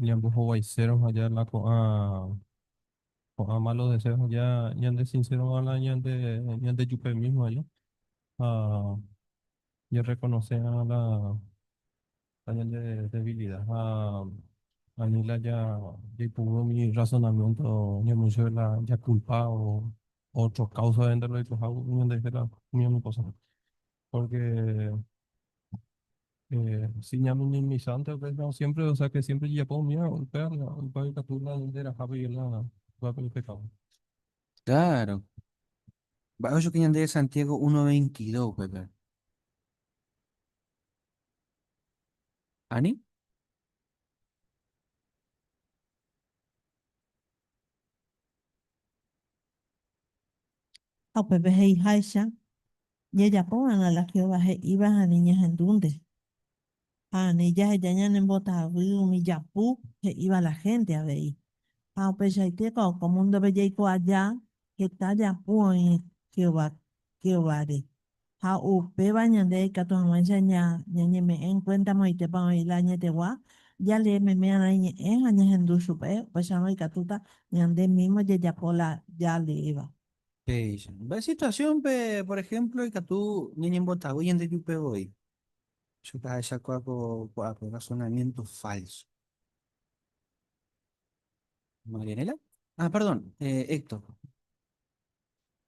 Speaker 6: ñambohovaisérõ ha ya la ko'ã ko'ã malos deseos ya ñande sincero la ñande ñande jupe mismo allá ha ñarreconoce a la la ñande debilidad ha ani la ya jaipuru umi razonamiento ñamuicho la ya culpa o otro causa de lo ñande la umi cosa porque si ñaminimizánte upéicharõ siempre, o sea que siempre jajapo umíva, upéva upéva ikatu la ñande rahápe la upéva pe pecado.
Speaker 3: Claro. Mba'e ojuke ñande Santiago 1.22 upépe. Ani?
Speaker 14: Ha upépe he'iháicha, Jajapova'erã la Jehová he'íva ha ani ñahendúnte. Ha ani jaheja ñanembotavy umi japu he'íva la hénte avei. Ha upeichaite ko múndope jaiko aja heta japu oĩ Jehová Jehováre. Ha upéva ñande ikatu hag̃uáicha ñañeme'ẽ en kuénta moõitépa oĩ la añetegua, jalee meme arã iñe'ẽ ha ñahendu chupe, upéicharõ ikatúta ñande mímo jajapo la jaleéva.
Speaker 3: Péicha. Mba'e situasiónpe, por ejemplo, ikatu ñañembotavy ñandejupe voi? Chupe ahechakuaa ko ko'ápe razonamiento falso. Marianela? Ah, perdón, Héctor.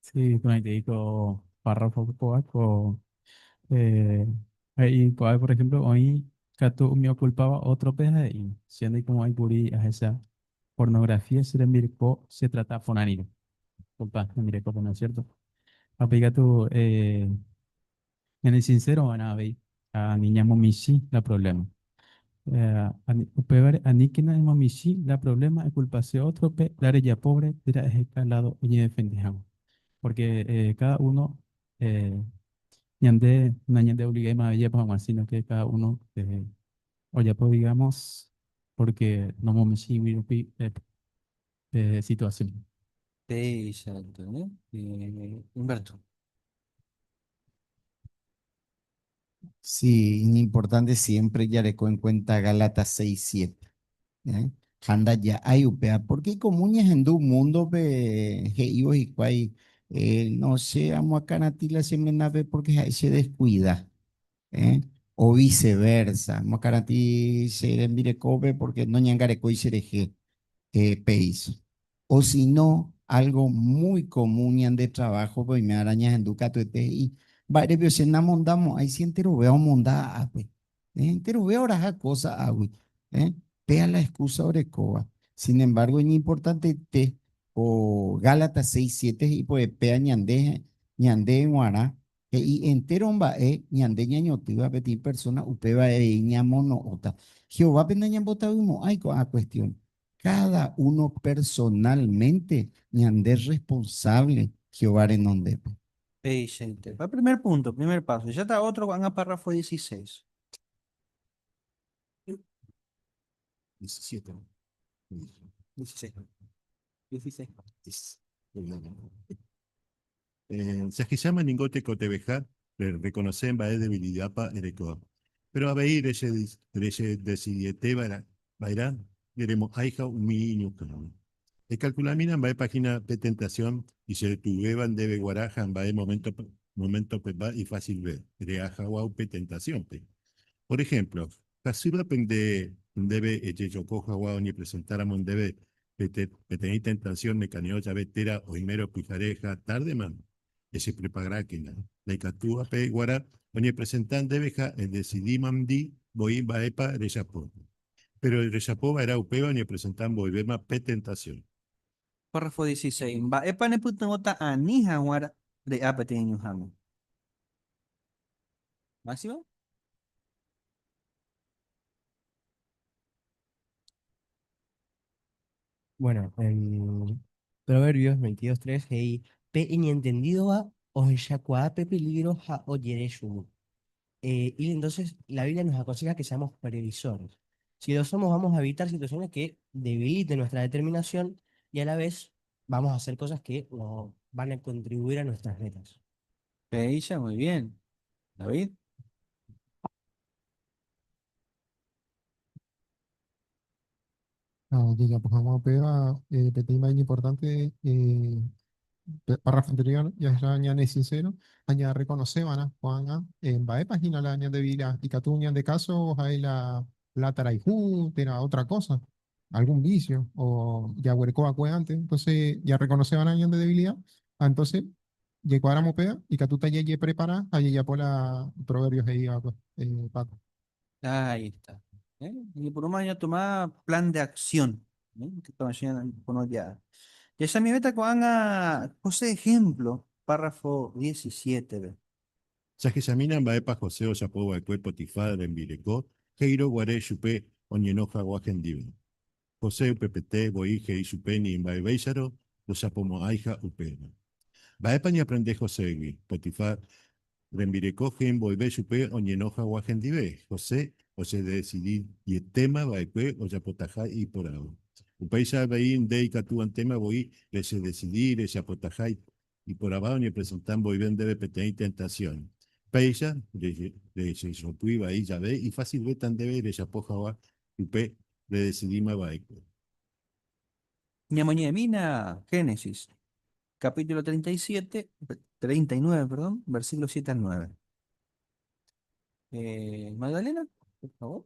Speaker 19: Sí, porãitei ko párrafo kóva ko eh, he'i ko'ápe, por ejemplo, oĩ katu umi okulpáva ótrope ha he'i, Che ndaikomo'ãi kuri ahecha pornografía che rembireko chetrata porã rire. Culpa hembirekópe, ¿no es cierto? Ha upéi katu eh, ñanesincero va'erã avei ha ani ñamomichĩ la problema. Eh, upévare aníkena emomichĩ la problema ekulpase ótrope la rejapóvare térã eheka ládo oñedefende hag̃ua. Porque eh, cada uno eh, ñande nañandeobligáima jajapo hag̃ua, sino que cada uno eh, ojapo, digamos, porque nomomichĩgui rupi pe situación.
Speaker 3: Péicha, entonces, Humberto.
Speaker 8: Sí, importante siempre jareko en cuenta Gálatas 6, 7. ¿Eh? Ha ndaja'ái upéva, porque ikomún ñahendu múndope he'ívo hikuái, eh, no che amoakãratĩ la che ménape porque ha'e che descuida. ¿Eh? O viceversa, amoakãratĩ che rembirekópe porque noñangarekói cherehe, eh, péicha. O si no, algo muy común ñande trabajo-pe oime ára ñahendu katuete he'i, Mba'érepe che namondamo'ãi si enterove omonda ápe. Enterove oraha kósa águi. Péa la excusa orekóva. Sin embargo, iñimportantete ko Gálatas 6, 7 he'i poe péa ñande, ñande g̃uarã he'i entéro mba'e ñande ñañotỹva peteĩ persóna upéva avei ñamono'õta. Jehovápe nañambotavymo'ãi ko'ã cuestión. Káda uno personálmente ñande rresponsávle Jehová renondépe.
Speaker 3: Péichaite. Pa primer punto, primer paso. Ya está otro ko'ág̃a párrafo 16.
Speaker 4: 17.
Speaker 3: 16. 16.
Speaker 4: Jahecháma ningo tekotevẽha rerekonose mba'e debilidápa ereko. Péro avei rejedesidiete va'erã neremo'ãiha umi iñukãme. Ecalculamína mba'épa hína pe tentación ijetu'uvéva ndéve guarã ha mba'e momento momento-pepa ifácilve re'a hag̃ua upe tentación-pe. Por ejemplo, hasýva pende ndéve ejejoko hag̃ua oñepresentáramo ndéve peteĩ tentación nekane'õ jave térã oimérõ pyhare ha tárdema, ejepreparákena. Ndaikatúvape guarã oñepresenta ndéve ha edesidímandi voi mba'épa rejapóta. Péro rejapo va'erã upéva oñepresenta mboyvéma pe tentasión.
Speaker 3: Párrafo 16. Mba'épa nepytyvõta ani hag̃ua re'a peteĩ ñuhãme? Máximo?
Speaker 16: Bueno, en Proverbios 22.3 he'i, Pe iñentendídova ohechakuaa pe peligro ha ojere chugui. Y entonces la Biblia nos aconseja que seamos previsores. Si lo somos, vamos a evitar situaciones que debiliten nuestra determinación y a la vez vamos a hacer cosas que nos van a contribuir a nuestras metas.
Speaker 3: Péicha, muy bien. David.
Speaker 10: Jajapo hag̃ua upéva peteĩ mba'e iñimportánte pe párrafo anterior jahecha ñane sincero ha ñarrekonose va'erã ko'ág̃a mba'épa hína la ñande vida ikatu ñande káso ha'e la pláta rayhu térã ótra kósa, algún vicio o jaguereko va'ekue ánte, entonce jarrekonose va'erã ñande debilida ha entonce jaikuaáramo upéva ikatúta jajeprepara ha jajapo la Proverbios he'i va'ekue Paco.
Speaker 3: Ahí está. ¿Eh? Y por un año toma plan de acción. ¿Eh? Que ya. Ya mi meta con José ejemplo, párrafo 17. Ve.
Speaker 4: Jahechamína mba'épa José ojapo va'ekue Potifar rembireko, he'írõ guare chupe oñeno hag̃ua hendive. José upepete voi he'i chupe ni mba'evéicharõ ndojapomo'ãiha upéva. Mba'épa ñaaprende Joségui? Potifar rembireko he'i mboyve chupe oñeno hag̃ua hendive, José ojedesidiietéma va'ekue ojapotaha iporãva. Upéicha avei nde ikatu antéma voi rejedesidi rejapotaha iporãva oñepresenta mboyve ndéve peteĩ tentasión. Péicha rejejopy vai jave ifasilvéta ndéve rejapo hag̃ua upe redesidíma va'ekue.
Speaker 3: Ñamoñe'ẽmína Génesis, capítulo 37, 39, perdón, versículo 7 al 9. Magdalena, por favor.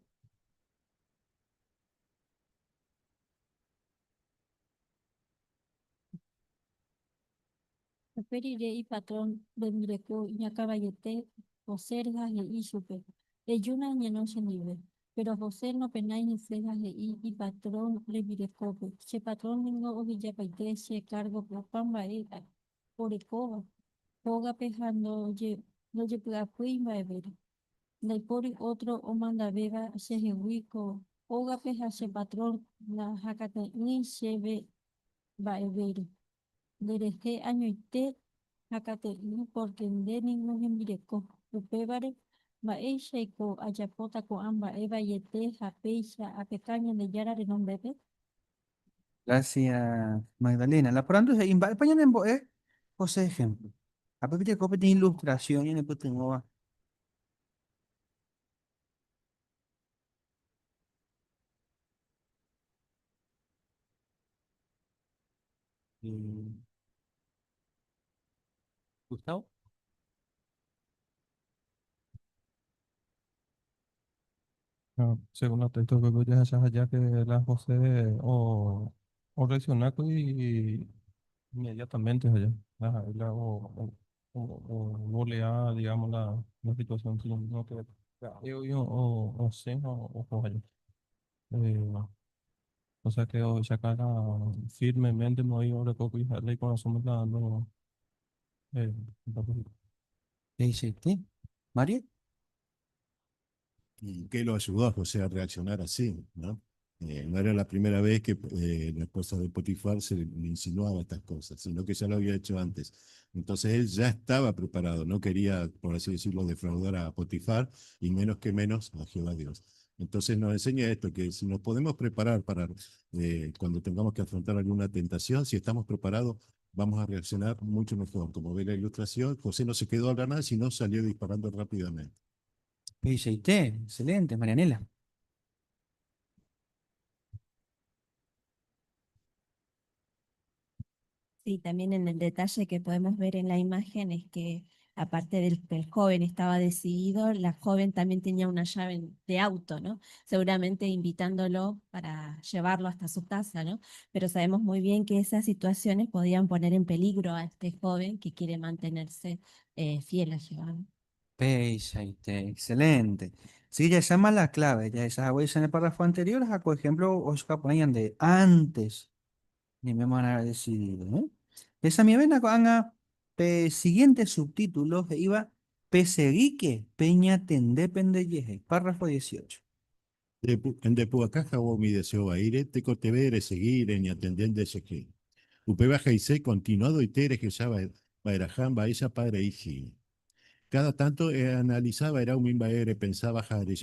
Speaker 9: Upe rire ipatrón rembireko iñakãvaiete José reha he'i chupe, Ejúna eñeno chendive. Péro José nopenái hese ha he'i ipatrón rembirekópe, Che patrón ningo ohejapaite che kárgope opa mba'e orekóva hógape ha ndojepy'apýi mba'evére. Ndaipóri ótro omandavéva chehegui ko ógape ha che patrón ndahakate'ỹi chéve mba'evére. Nderehe añoite hakate'ỹ pórke nde ningo hembireko. Upévare, mba'éichaiko ajapóta ko'ã mba'e vaiete ha péicha apeka Ñandejára renondépe?
Speaker 3: Gracias, Magdalena. La porandu he'i, Mba'épa ñanembo'e José ejemplo? Ha pépe jaiko peteĩ ilustración ñanepytyvõva. Gustavo.
Speaker 6: Según los textos que ya ya que la José o, o reaccionó y inmediatamente allá. La, la, o, o, o volea, digamos, la situación, sino que yo, yo, o sé, o allá. Eh, o sea que o saca firmemente no hay ahora poco y el corazón me está dando eh,
Speaker 3: ¿Qué dice usted? María.
Speaker 4: ¿Y qué lo ayudó a José a reaccionar así? ¿No? No era la primera vez que la esposa de Potifar se le insinuaba estas cosas, sino que ya lo había hecho antes. Entonces él ya estaba preparado, no quería, por así decirlo, defraudar a Potifar y menos que menos a Jehová Dios. Entonces nos enseña esto, que si nos podemos preparar para cuando tengamos que afrontar alguna tentación, si estamos preparados, vamos a reaccionar mucho mejor. Como ve la ilustración, José no se quedó a hablar nada, sino salió disparando rápidamente.
Speaker 3: ¿Qué dice usted? Excelente, Marianela.
Speaker 12: Sí, también en el detalle que podemos ver en la imagen es que aparte del que el joven estaba decidido, la joven también tenía una llave de auto, ¿no? Seguramente invitándolo para llevarlo hasta su casa, ¿no? Pero sabemos muy bien que esas situaciones podían poner en peligro a este joven que quiere mantenerse fiel a Jehová, ¿no?
Speaker 3: Peisaite, excelente. Sí, ya esa es la clave, ya esas aguas en el párrafo anterior, a por ejemplo, os ponían de antes, ni me van a decidido, ¿eh? Esa mi vena anga pe siguiente subtítulo que iba Peseguique Peña Tende Pendeyeje, párrafo 18.
Speaker 4: En Depuacaja o mi deseo aire, te cotevere seguir en atendente seque. Upe baja y se continuado y tere que sabe bairaján baisa padre hiji. Cada tanto analizaba era un imbaere pensaba ja de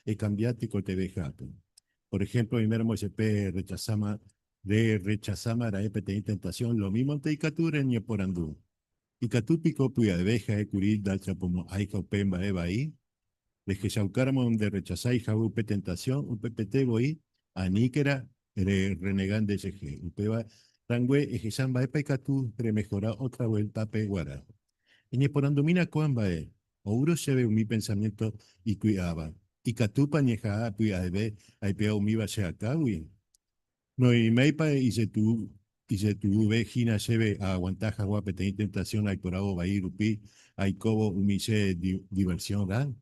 Speaker 4: e cambiate cotevejato. Por ejemplo, primer SP rechazama de rechazama era EPT tentación, lo mismo te icature ni por andú. Icatú pico puya de veja e curí dacha como aija pemba eva ahí. De que de rechazá y upe tentación, UPPT voy, aníquera, renegan de SG. Upeba rangüe ejesamba epa icatú remejora otra vuelta pe guara. Y por andumina cuamba e, ouro se ve mi pensamiento y cuidaba. Y catupa ñeja puya de aipea umiba se acawi. No y meipa y se tu y se tu ve gina se ve a aguantaja guape tentación ay por abo upi ay cobo umise diversión gran.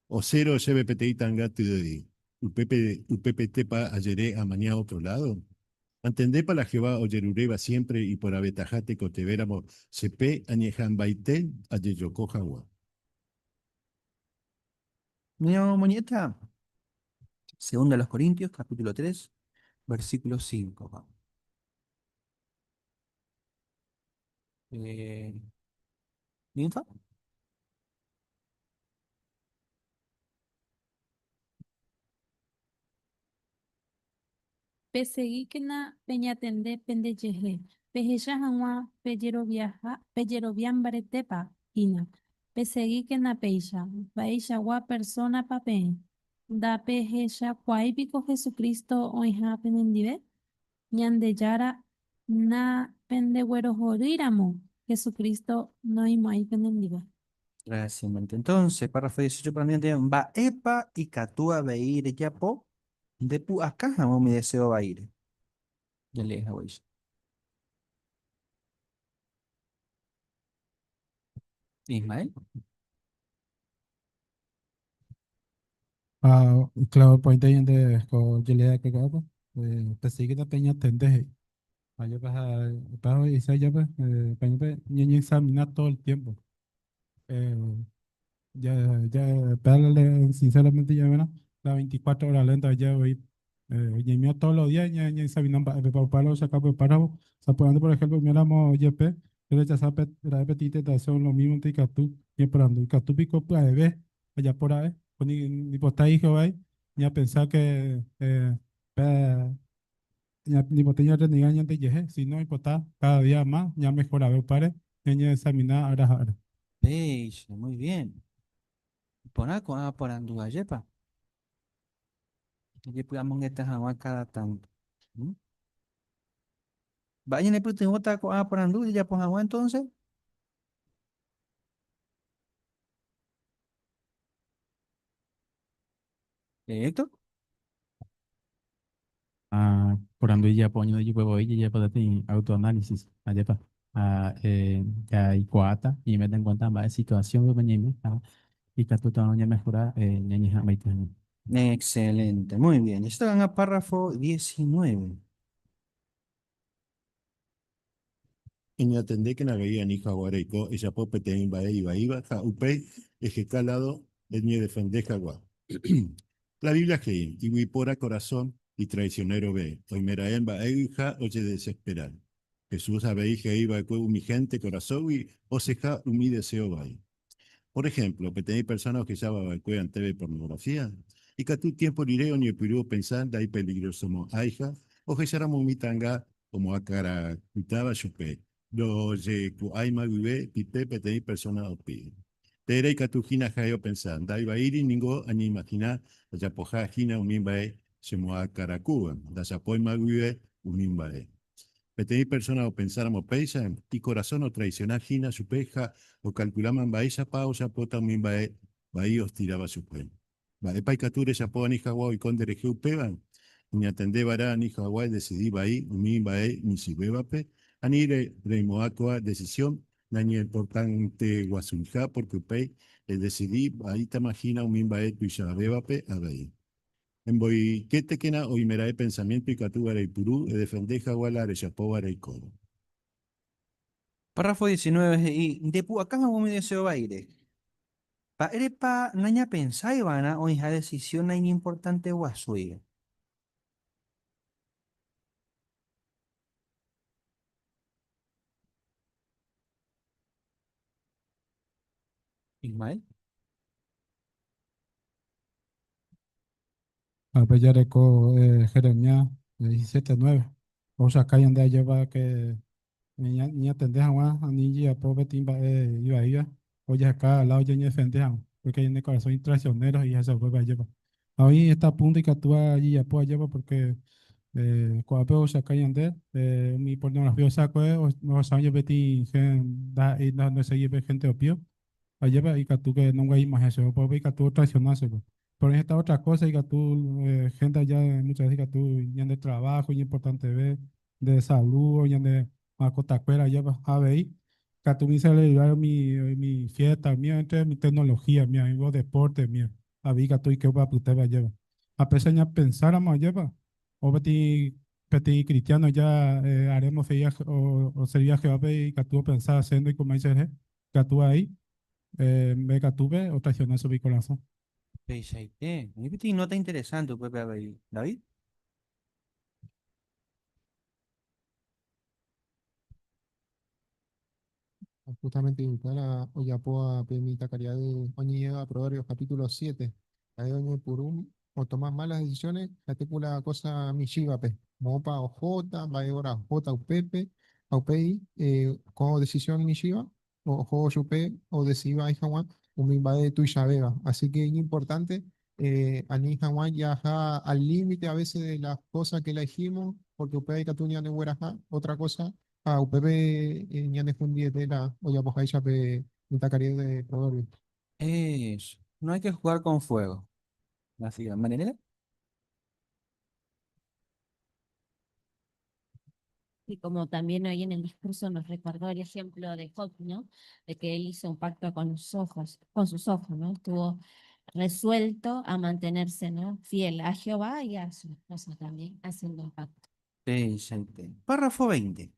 Speaker 4: O cero se ve pti tangati de UPP UPPT pa ayeré a mañana otro lado. Entendé pa la Jehová oyerureba siempre y por abetajate coteveramo sepe añejan baite ayeyoko jagua.
Speaker 3: Mira, muñeca. Segunda a los Corintios, capítulo 3, versículo 5. Vamos. ¿Ninfa?
Speaker 9: Peseguíkena peñatende pendejehe. Pehecha hag̃ua pejeroviaha pejerovia mbaretépa hína. Peseguíkena péicha. Mba'eichagua persónapa peẽ. Ndapehechakuaáipiko Jesucristo oĩha penendive? Ñandejára napendeguerohorýiramo Jesucristo noĩmo'ãi penendive.
Speaker 3: Gracias, mente. Entonces, párrafo 18 para mí, mba'épa ikatu avei rejapo ndepu'aka hag̃ua umi deseo vaíre. Ya lees, haguéicha. Ismael.
Speaker 1: Ah, claro, pues ahí de ko jelea que gato, peseguíkena peñatende. Vaya para para esa ya pues, peña ñeñe examinar todo el tiempo. Ya ya pégale, sinceramente ya verá la 24 horas lenta ya voy ñeñe todos los días ñeñe examinar pa pa saca para por por ejemplo miramos YP rechazar la petit tentación lo mismo te ikatu ñeporando ikatu piko pya'eve allá por ahí ni ni por ahí Jehová ni a pensar que pe ni por teña renegar ñande yeje sino importa cada día más ya mejora veo pare ñeñe examinar ahora ahora.
Speaker 3: Péicha, muy bien. Porã ko'ã porandu ajépa. Ojepy'amongeta hag̃ua cada tanto. Mba'e ñanepytyvõta ko'ã porandu jajapo hag̃ua entonces? Héctor?
Speaker 19: Ah, porandu ijapo ñandejupe jajapo peteĩ autoanálisis ajépa. Ah, jaikuaáta ñaimete en cuenta mba'e situación ñaime ha ikatúta ñamejora ñañeha'ãmbaite hag̃ua.
Speaker 3: Excelente, muy bien. Esto en el párrafo 19.
Speaker 4: Iñatendékena avei ani jaguareiko ejapo peteĩ mba'e ivaíva ha upéi eheka lado eñedefende hag̃ua. La Biblia he'i, yvypóra corazón y traicionero ve, oimeraẽ mba'éyha ojedesespera. Jesús avei he'iva'ekue umi gente korasõgui osẽha umi deseo vai. Por ejemplo, peteĩ persona ohechava'ekue anteve pornografía, ikatu tiempo rire oñepyrũ opensa ndaipeligrosomo'ãiha ohecháramo umi tanga omoakãrakuitáva chupe, ndojeku'áima guive pipe peteĩ persona opi. Térã ikatu hína ha'e opensa, ndaivaíri ningo añeimagina ajapoha hína umi mba'e chemoakãrakúva, ndajapóima guive umi mba'e. Peteĩ persona opensáramo péicha, ikorasõ otraisiona hína chupe ha okalkuláma mba'éichapa ojapóta umi mba'e vai ostiráva chupe. Mba'épa ikatu rejapo ani hag̃ua oiko nderehe upéva? Eñatende va'erã ani hag̃ua edesidi vai umi mba'e michĩvévape, ani reimo'ã ko'ã desisión nañeimportanteguasuiha pórke upéi edesidi vaítama hína umi mba'e tuichavévape avei. Emboykétekena oimeraẽ pensamiénto ikatúva reipuru edefende hag̃ua la rejapóva reikóvo.
Speaker 3: Párrafo 19 he'i, Ndepu'aka hag̃ua umi deseo vaíre. Mba'érepa nañapensái va'erã oĩha desisiõ naiñimportanteguasúiva? Ismael.
Speaker 1: Ha pe jareko Jeremías 17:9, Ohechauka ñande ajépa que ñañatende hag̃ua ani ijapo peteĩ mba'e ivaíva, ojeheka la oñeñefende hag̃ua, porque ñane korasõ itraisionero he'i hese upépe ajépa. Ha oĩ heta punto ikatúva jajapo ajépa porque ko'ápe ohechauka ñande umi pornografía ohechakue ohecháva peteĩ ndaha'éi ndaha'éi jepe gente opío, ajépa ikatu que nonguahimo'ãi hese, upépe ikatu otraisiona chupe. Pero heta otra cosa ikatu gente allá muchas veces ikatu ñande trabajo iñimportanteve, de salud, ñande mascotakuéra ajépa. Ha avei ikatu umi celebrar umi fiesta, umi entre umi tecnología, umi amigo deporte, umi avei ikatu oike upe apytépe ajépa. Ha péicha ñapensáramo ajépa, o peteĩ cristiano ya haremos oservi a Jehovápe ikatu opensa che ndoikomo'ãi cherehe, ikatu avei mbeguekatúpe otraiciona chupe ikorasõ.
Speaker 3: Peichaite. Oĩ peteĩ nota interesante upépe avei. David?
Speaker 10: Justamente Itala ojapóva pe mitãkaria'y oñeñe'ẽva Proverbios capítulo 7. Ha'e oñepyrũ otoma malas decisiones ha'etéku la cosa michĩvape. Moõpa ohóta, mba'e hora ohóta upépe, ha upéi ko decisión michĩva oho chupe odesidi vai hag̃ua umi mba'e tuichavéva. Así que iñimportante ani hag̃ua jaha al límite a veces de las cosas que elegimos, porque upéva ikatu ñanegueraha otra cosa ha upépe ñanehundiete la ojapoháicha pe mitãkaria'y de Proverbios.
Speaker 3: Eso, no hay que jugar con fuego. Así que, Marianela.
Speaker 12: Y como también hoy en el discurso nos recordó el ejemplo de Job, ¿no? De que él hizo un pacto con sus ojos, con sus ojos, ¿no? Estuvo resuelto a mantenerse, ¿no? Fiel a Jehová y a su esposa también, haciendo un pacto.
Speaker 3: Peichaite. Párrafo 20.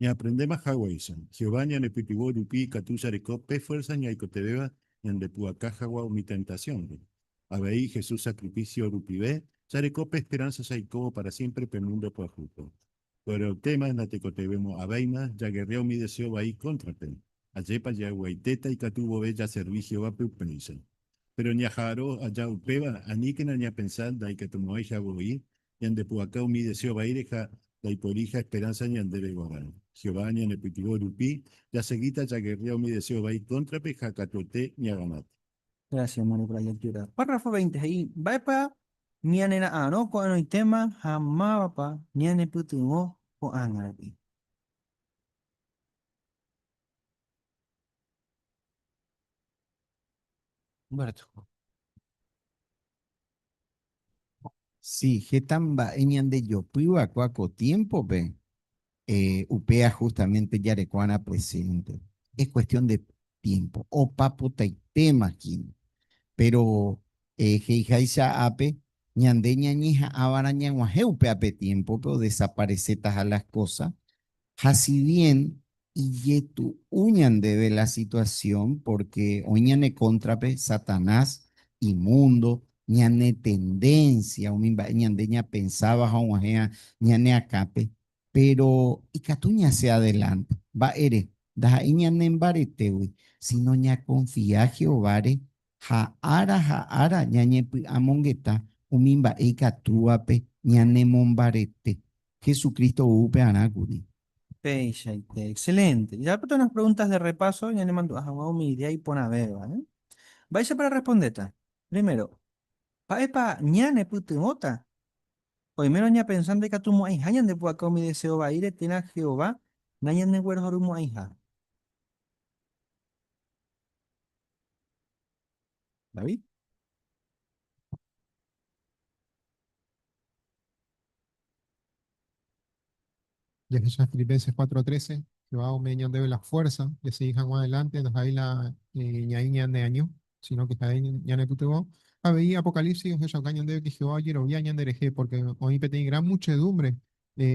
Speaker 4: Ñaaprendéma haguéicha, Jehová ñanepytyvõ rupi ikatu jareko pe fuérsa ñaikotevẽva ñandepu'aka hag̃ua umi tentasiónre. Avei Jesús sakrifísio rupive, jareko pe esperánsa jaikóvo pára siémpre pe múndo pyahúpe. Péro téma natekotevẽmo'ãvéima jagerrea umi deséo vai kóntrape. Ajépa javy'aitéta ikatu vove jaservi Jehovápe upéicha. Péro ñaha'arõ aja upéva, aníkena ñapensa ndaikatumo'ãiha voi ñandepu'aka umi deséo vaíre ha ndaiporiha esperánsa ñandéve g̃uarã. Jehová ñanepytyvõ rupi, jasegíta jagerrea umi deséo vai kóntrape ha katuete ñaganáta.
Speaker 3: Gracias, Mari, por la lectura. Párrafo 20 he'i, Mba'épa ñanera'arõ ko'ẽrõitéma ha mávapa ñanepytyvõ ko'ág̃a rupi? Humberto.
Speaker 8: Sí, heta mba'e ñandejopýva ko tiémpope, upéva justamente jareko'arã presente. Es cuestión de tiempo, opa potaitéma hína. Pero he'iháicha ápe, ñande ñañeha'ãva'erã ñag̃uahẽ upe ape tiémpope odesaparecetaha las cosas, ha si bien ijetu'u ñandéve la situación porque oĩ ñane kóntrape Satanás, imúndo, ñane tendencia, umi mba'e ñande ñapensáva ha og̃uahẽva ñane akãpe, péro ikatu ñasẽ adelante. Mba'ére? Ndaha'éi ñanembaretégui, síno ñakonfia Jehováre ha ára ha ára ñañepy'amongeta umi mba'e ikatúvape ñanemombarete. Jesucristo ou upearã kuri.
Speaker 3: Peichaite, excelente. Jajapóta unas preguntas de repaso ñanemandu'a hag̃ua umi idea iporãvéva. Eh? Mba'éichapa rerespondéta? Primero, mba'épa ñanepytyvõta? Oimérõ ñapensa ndaikatumo'ãiha ñandepu'aka umi deseo vaíre térã Jehová nañandeguerohorymo'ãiha. David.
Speaker 20: Jahecha Filipenses 4:13, Jehová ome'ẽ ñandéve la fuerza de seguir hag̃ua adelante, ndaha'éi la ñaĩ ñaneaño, sino que ha'e ñanepytyvõ. Avei Apocalipsis ohechauka ñandéve que Jehová ojerovia ñanderehe, porque oĩ peteĩ gran muchedumbre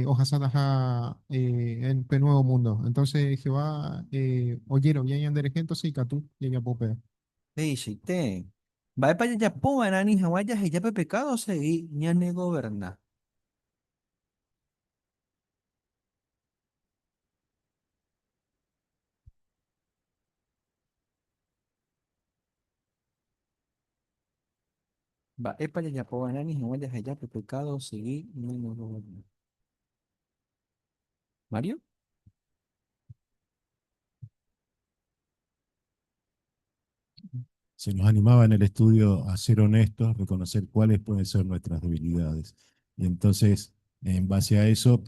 Speaker 20: ohasataha en pe nuevo mundo. Entonces Jehová ojerovia ñanderehe, entonces ikatu jajapo upéva.
Speaker 3: Peichaite, mba'épa jajapo va'erã ani hag̃ua jaheja pe pekádo osegi ñanegoverna? Mba'épa jajapo va'erã ani hag̃ua jaheja pe pekádo osegi ñanegoverna? Mario?
Speaker 4: Se nos animaba en el estudio a ser honestos, reconocer cuáles pueden ser nuestras debilidades. Y entonces, en base a eso,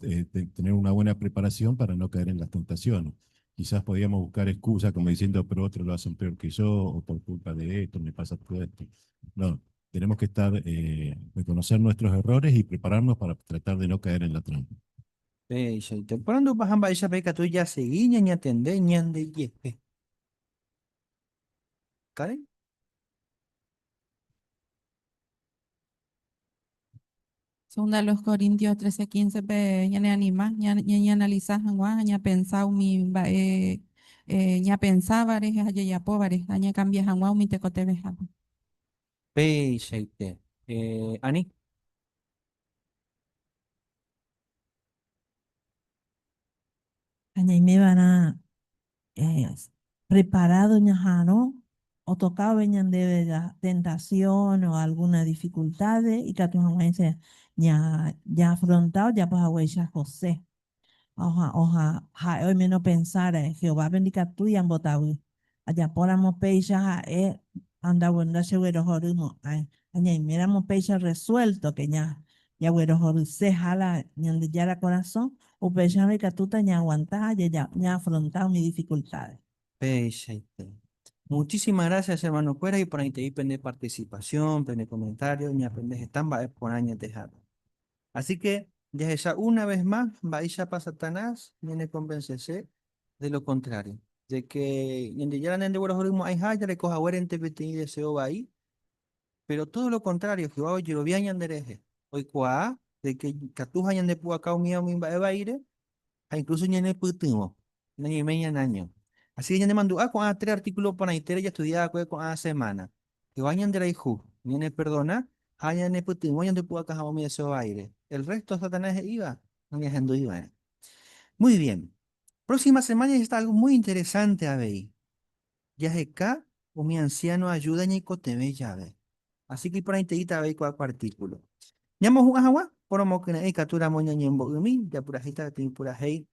Speaker 4: tener una buena preparación para no caer en las tentaciones. Quizás podíamos buscar excusas como diciendo, pero otros lo hacen peor que yo, o por culpa de esto, me pasa todo esto. No, tenemos que reconocer nuestros errores y prepararnos para tratar de no caer en la trampa.
Speaker 3: Peichaite. Porandúpa ha mba'éichapa ikatu jasegi ñañatende ñandejehe. Karen?
Speaker 9: Segunda de los Corintios 13, 15 pe ñaneanima, ñañeanaliza hag̃ua ha ñapensa umi mba'e ñapensáva rehe ha jajapóva rehe ha ñakambia hag̃ua umi tekotevẽhápe.
Speaker 3: Peichaite. Ani?
Speaker 14: Ha ñaimeva'erã preparado ñaha'arõ otokave ñandéve la tentación o alguna dificultad ikatu hag̃uáicha ñaafronta ojapo haguéicha José. Ha'e oimérõ opensára'e, Jehovápe ndikatúi ambotavy. Ajapóramo péicha ha'e andaguenda cheguerohorymo'ãi. Ha ñaiméramo péicha resuelto que jaguerohoryseha la Ñandejára korasõ, upéicharõ ikatúta ñaaguanta ha ñaafronta umi dificultades.
Speaker 3: Peichaite. Muchísimas gracias hermano-kuéra iporãitei pende participación, pende comentario, ñaaprende heta mba'e porã añetehápe. Así que jahecha una vez más mba'éichapa Satanás ñanekonvensese de lo contrario, de que Ñandejára ñandeguerohorymo'ãiha jareko haguérente peteĩ deseo vai, pero todo lo contrario, Jehová ojerovia ñanderehe, oikuaa de que ikatuha ñandepu'aka umíva umi mba'e vaíre ha incluso ñanepytyvõ, nañaiméi ñanaño. Así que ñanemandu'a ko'ã tres artículo porãitére jastudia va'ekue ko'ã semana. Jehová ñanderayhu, ñaneperdona ha ñanepytyvõ ñandepu'aka hag̃ua umi deseo vaíre. El resto Satanás he'íva nañahendúi va'erã. Muy bien. Próxima semana está algo muy interesante avei. Jaheka umi anciano ayuda ñaikotevẽ jave. Así que iporãiteíta avei ko'ã ko artículo. Ñamohu'ã hag̃ua, poromokyre'ỹ ikatu ramo ñañembo'ymi, japurahéita peteĩ purahéi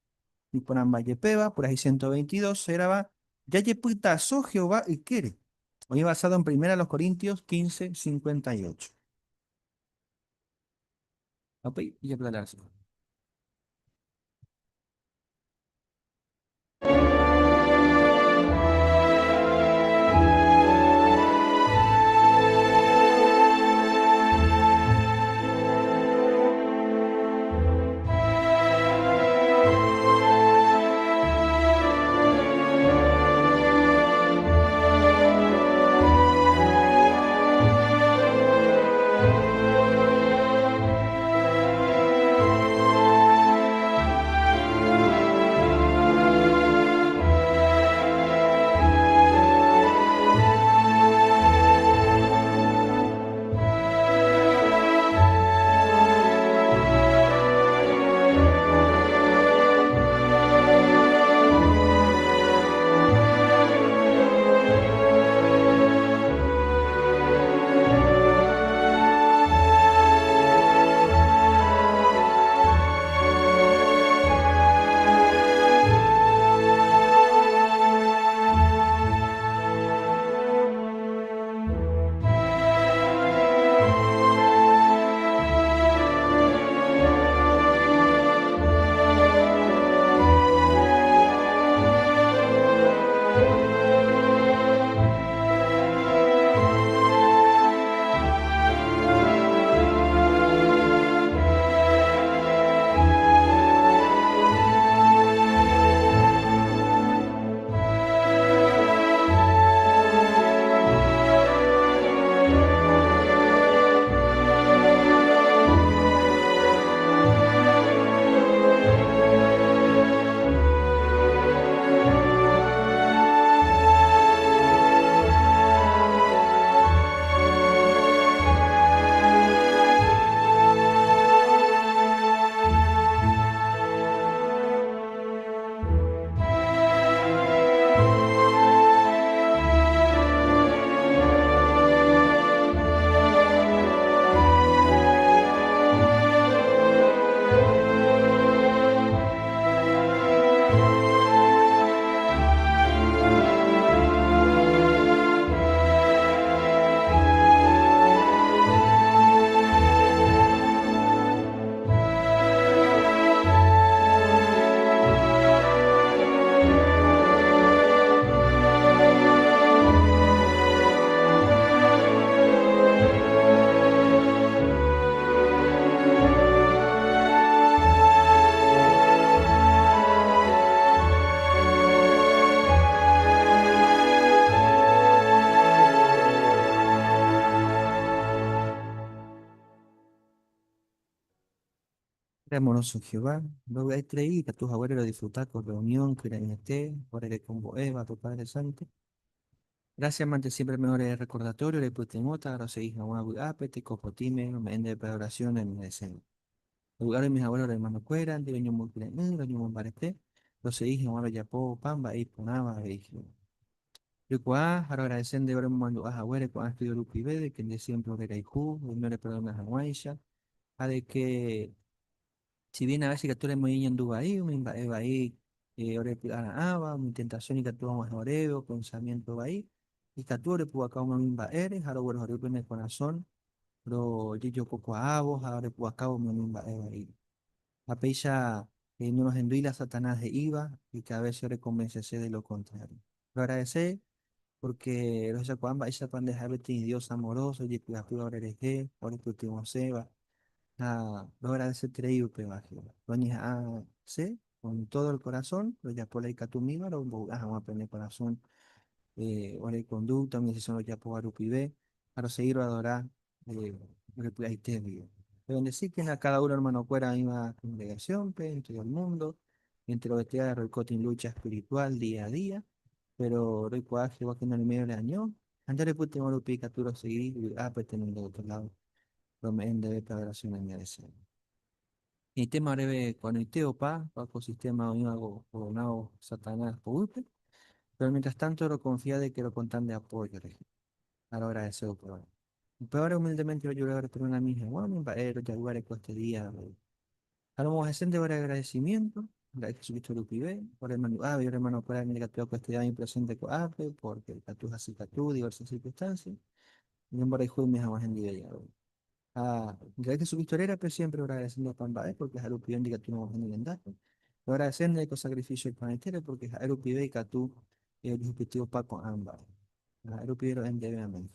Speaker 3: iporãmba jepéva, purahéi 122, hérava Jajepytaso Jehová ykére, oĩ basado en Primera los Corintios 15, 58. Upéi ijapytalarse. Amoroso Jehová, rovy'aiterei ikatu haguére rodisfruta ko reunión kyre'ỹete, ore rekombo'éva tu Padre Santo. Gracias, amante siempre mejor recordatorio, repytyvõta, rosegi hag̃ua vy'ápe, tekopotĩme, rome'ẽ ndéve adoración en el deseo. Lugar de mis abuelos, hermanos kuéra, ndive roñomokyre'ỹ, roñomombarete, rosegi hag̃ua rojapo opa mba'e iporãva avei Jehová. Roikuaa ha roagradece ndéve romomandu'a haguére ko'ã estudio rupive de que nde siempre orerayhu, roime oreperdona hag̃uáicha, ha de que si bien a veces ikatu remoĩ ñandu vai, umi mba'e vai orepy'ara'ãva, umi tentación ikatu og̃uahẽ oréve, o pensamiento vai, ikatu orepu'aka umi mba'ére ha roguerohory pene korasõ rojejokokuaávo ha orepu'akávo umi mba'e vai. Ha péicha norohendúi la Satanás he'íva y que a veces oreconvencese de lo contrario. Roagradece porque rohechakuaa mba'éichapa nde ha'e peteĩ Dios amoroso, ojepy'apýva orerehe, orepytyvõséva, ha roagradeseterei upéva, Jehová. Roñeha'ãse con todo el corazón, rojapo la ikatumíva, rombovy'a hag̃ua pene korasõ ore conducta, umi decisión rojapóva rupive, ha rosegi roadora orepy'aite guive. Bendecíkena cada uno hermanokuéra oĩva congregación-pe, en todo el mundo, enterovetéva roikóta en lucha espiritual día a día, pero roikuaa Jehová que noreme'ẽ oreaño, ha nde repytyvõ rupi ikatu rosegi vy'ápe tenonde otro lado, rome'ẽ ndéve pe adoración añadecéva. Ñaitéma oréve ko'ag̃aite opa ko sistema oĩva gobernávo Satanás poguýpe, pero mientras tanto roconfia de que rokonta nde apoyo rehe, ha roagradece upévare. Upévare humildemente rojura roperonami hag̃ua umi mba'e rojayvýva ko este día avei. Ha romog̃uahẽse ndéve ore agradecimiento, nda'e Jesucristo rupive, ore mandu'a avei ore hermanokuéra ñandekatúva ko este día oĩ presente ko'ápe, porque ikatu hasykatu diversas circunstancias, ñemborayhu oime hag̃ua hendive jave. Ha nda'e Jesucristo rérape siempre roagradece ndéve opa mba'e, porque ha'e rupive ndikatu rog̃uahẽ ne rendápe. Roagradece ndéve ko sacrificio iporãitére, porque ha'e rupive ikatu ojehupyty opa ko'ã mba'e. Ha'e rupive ro'e ndéve. Amén.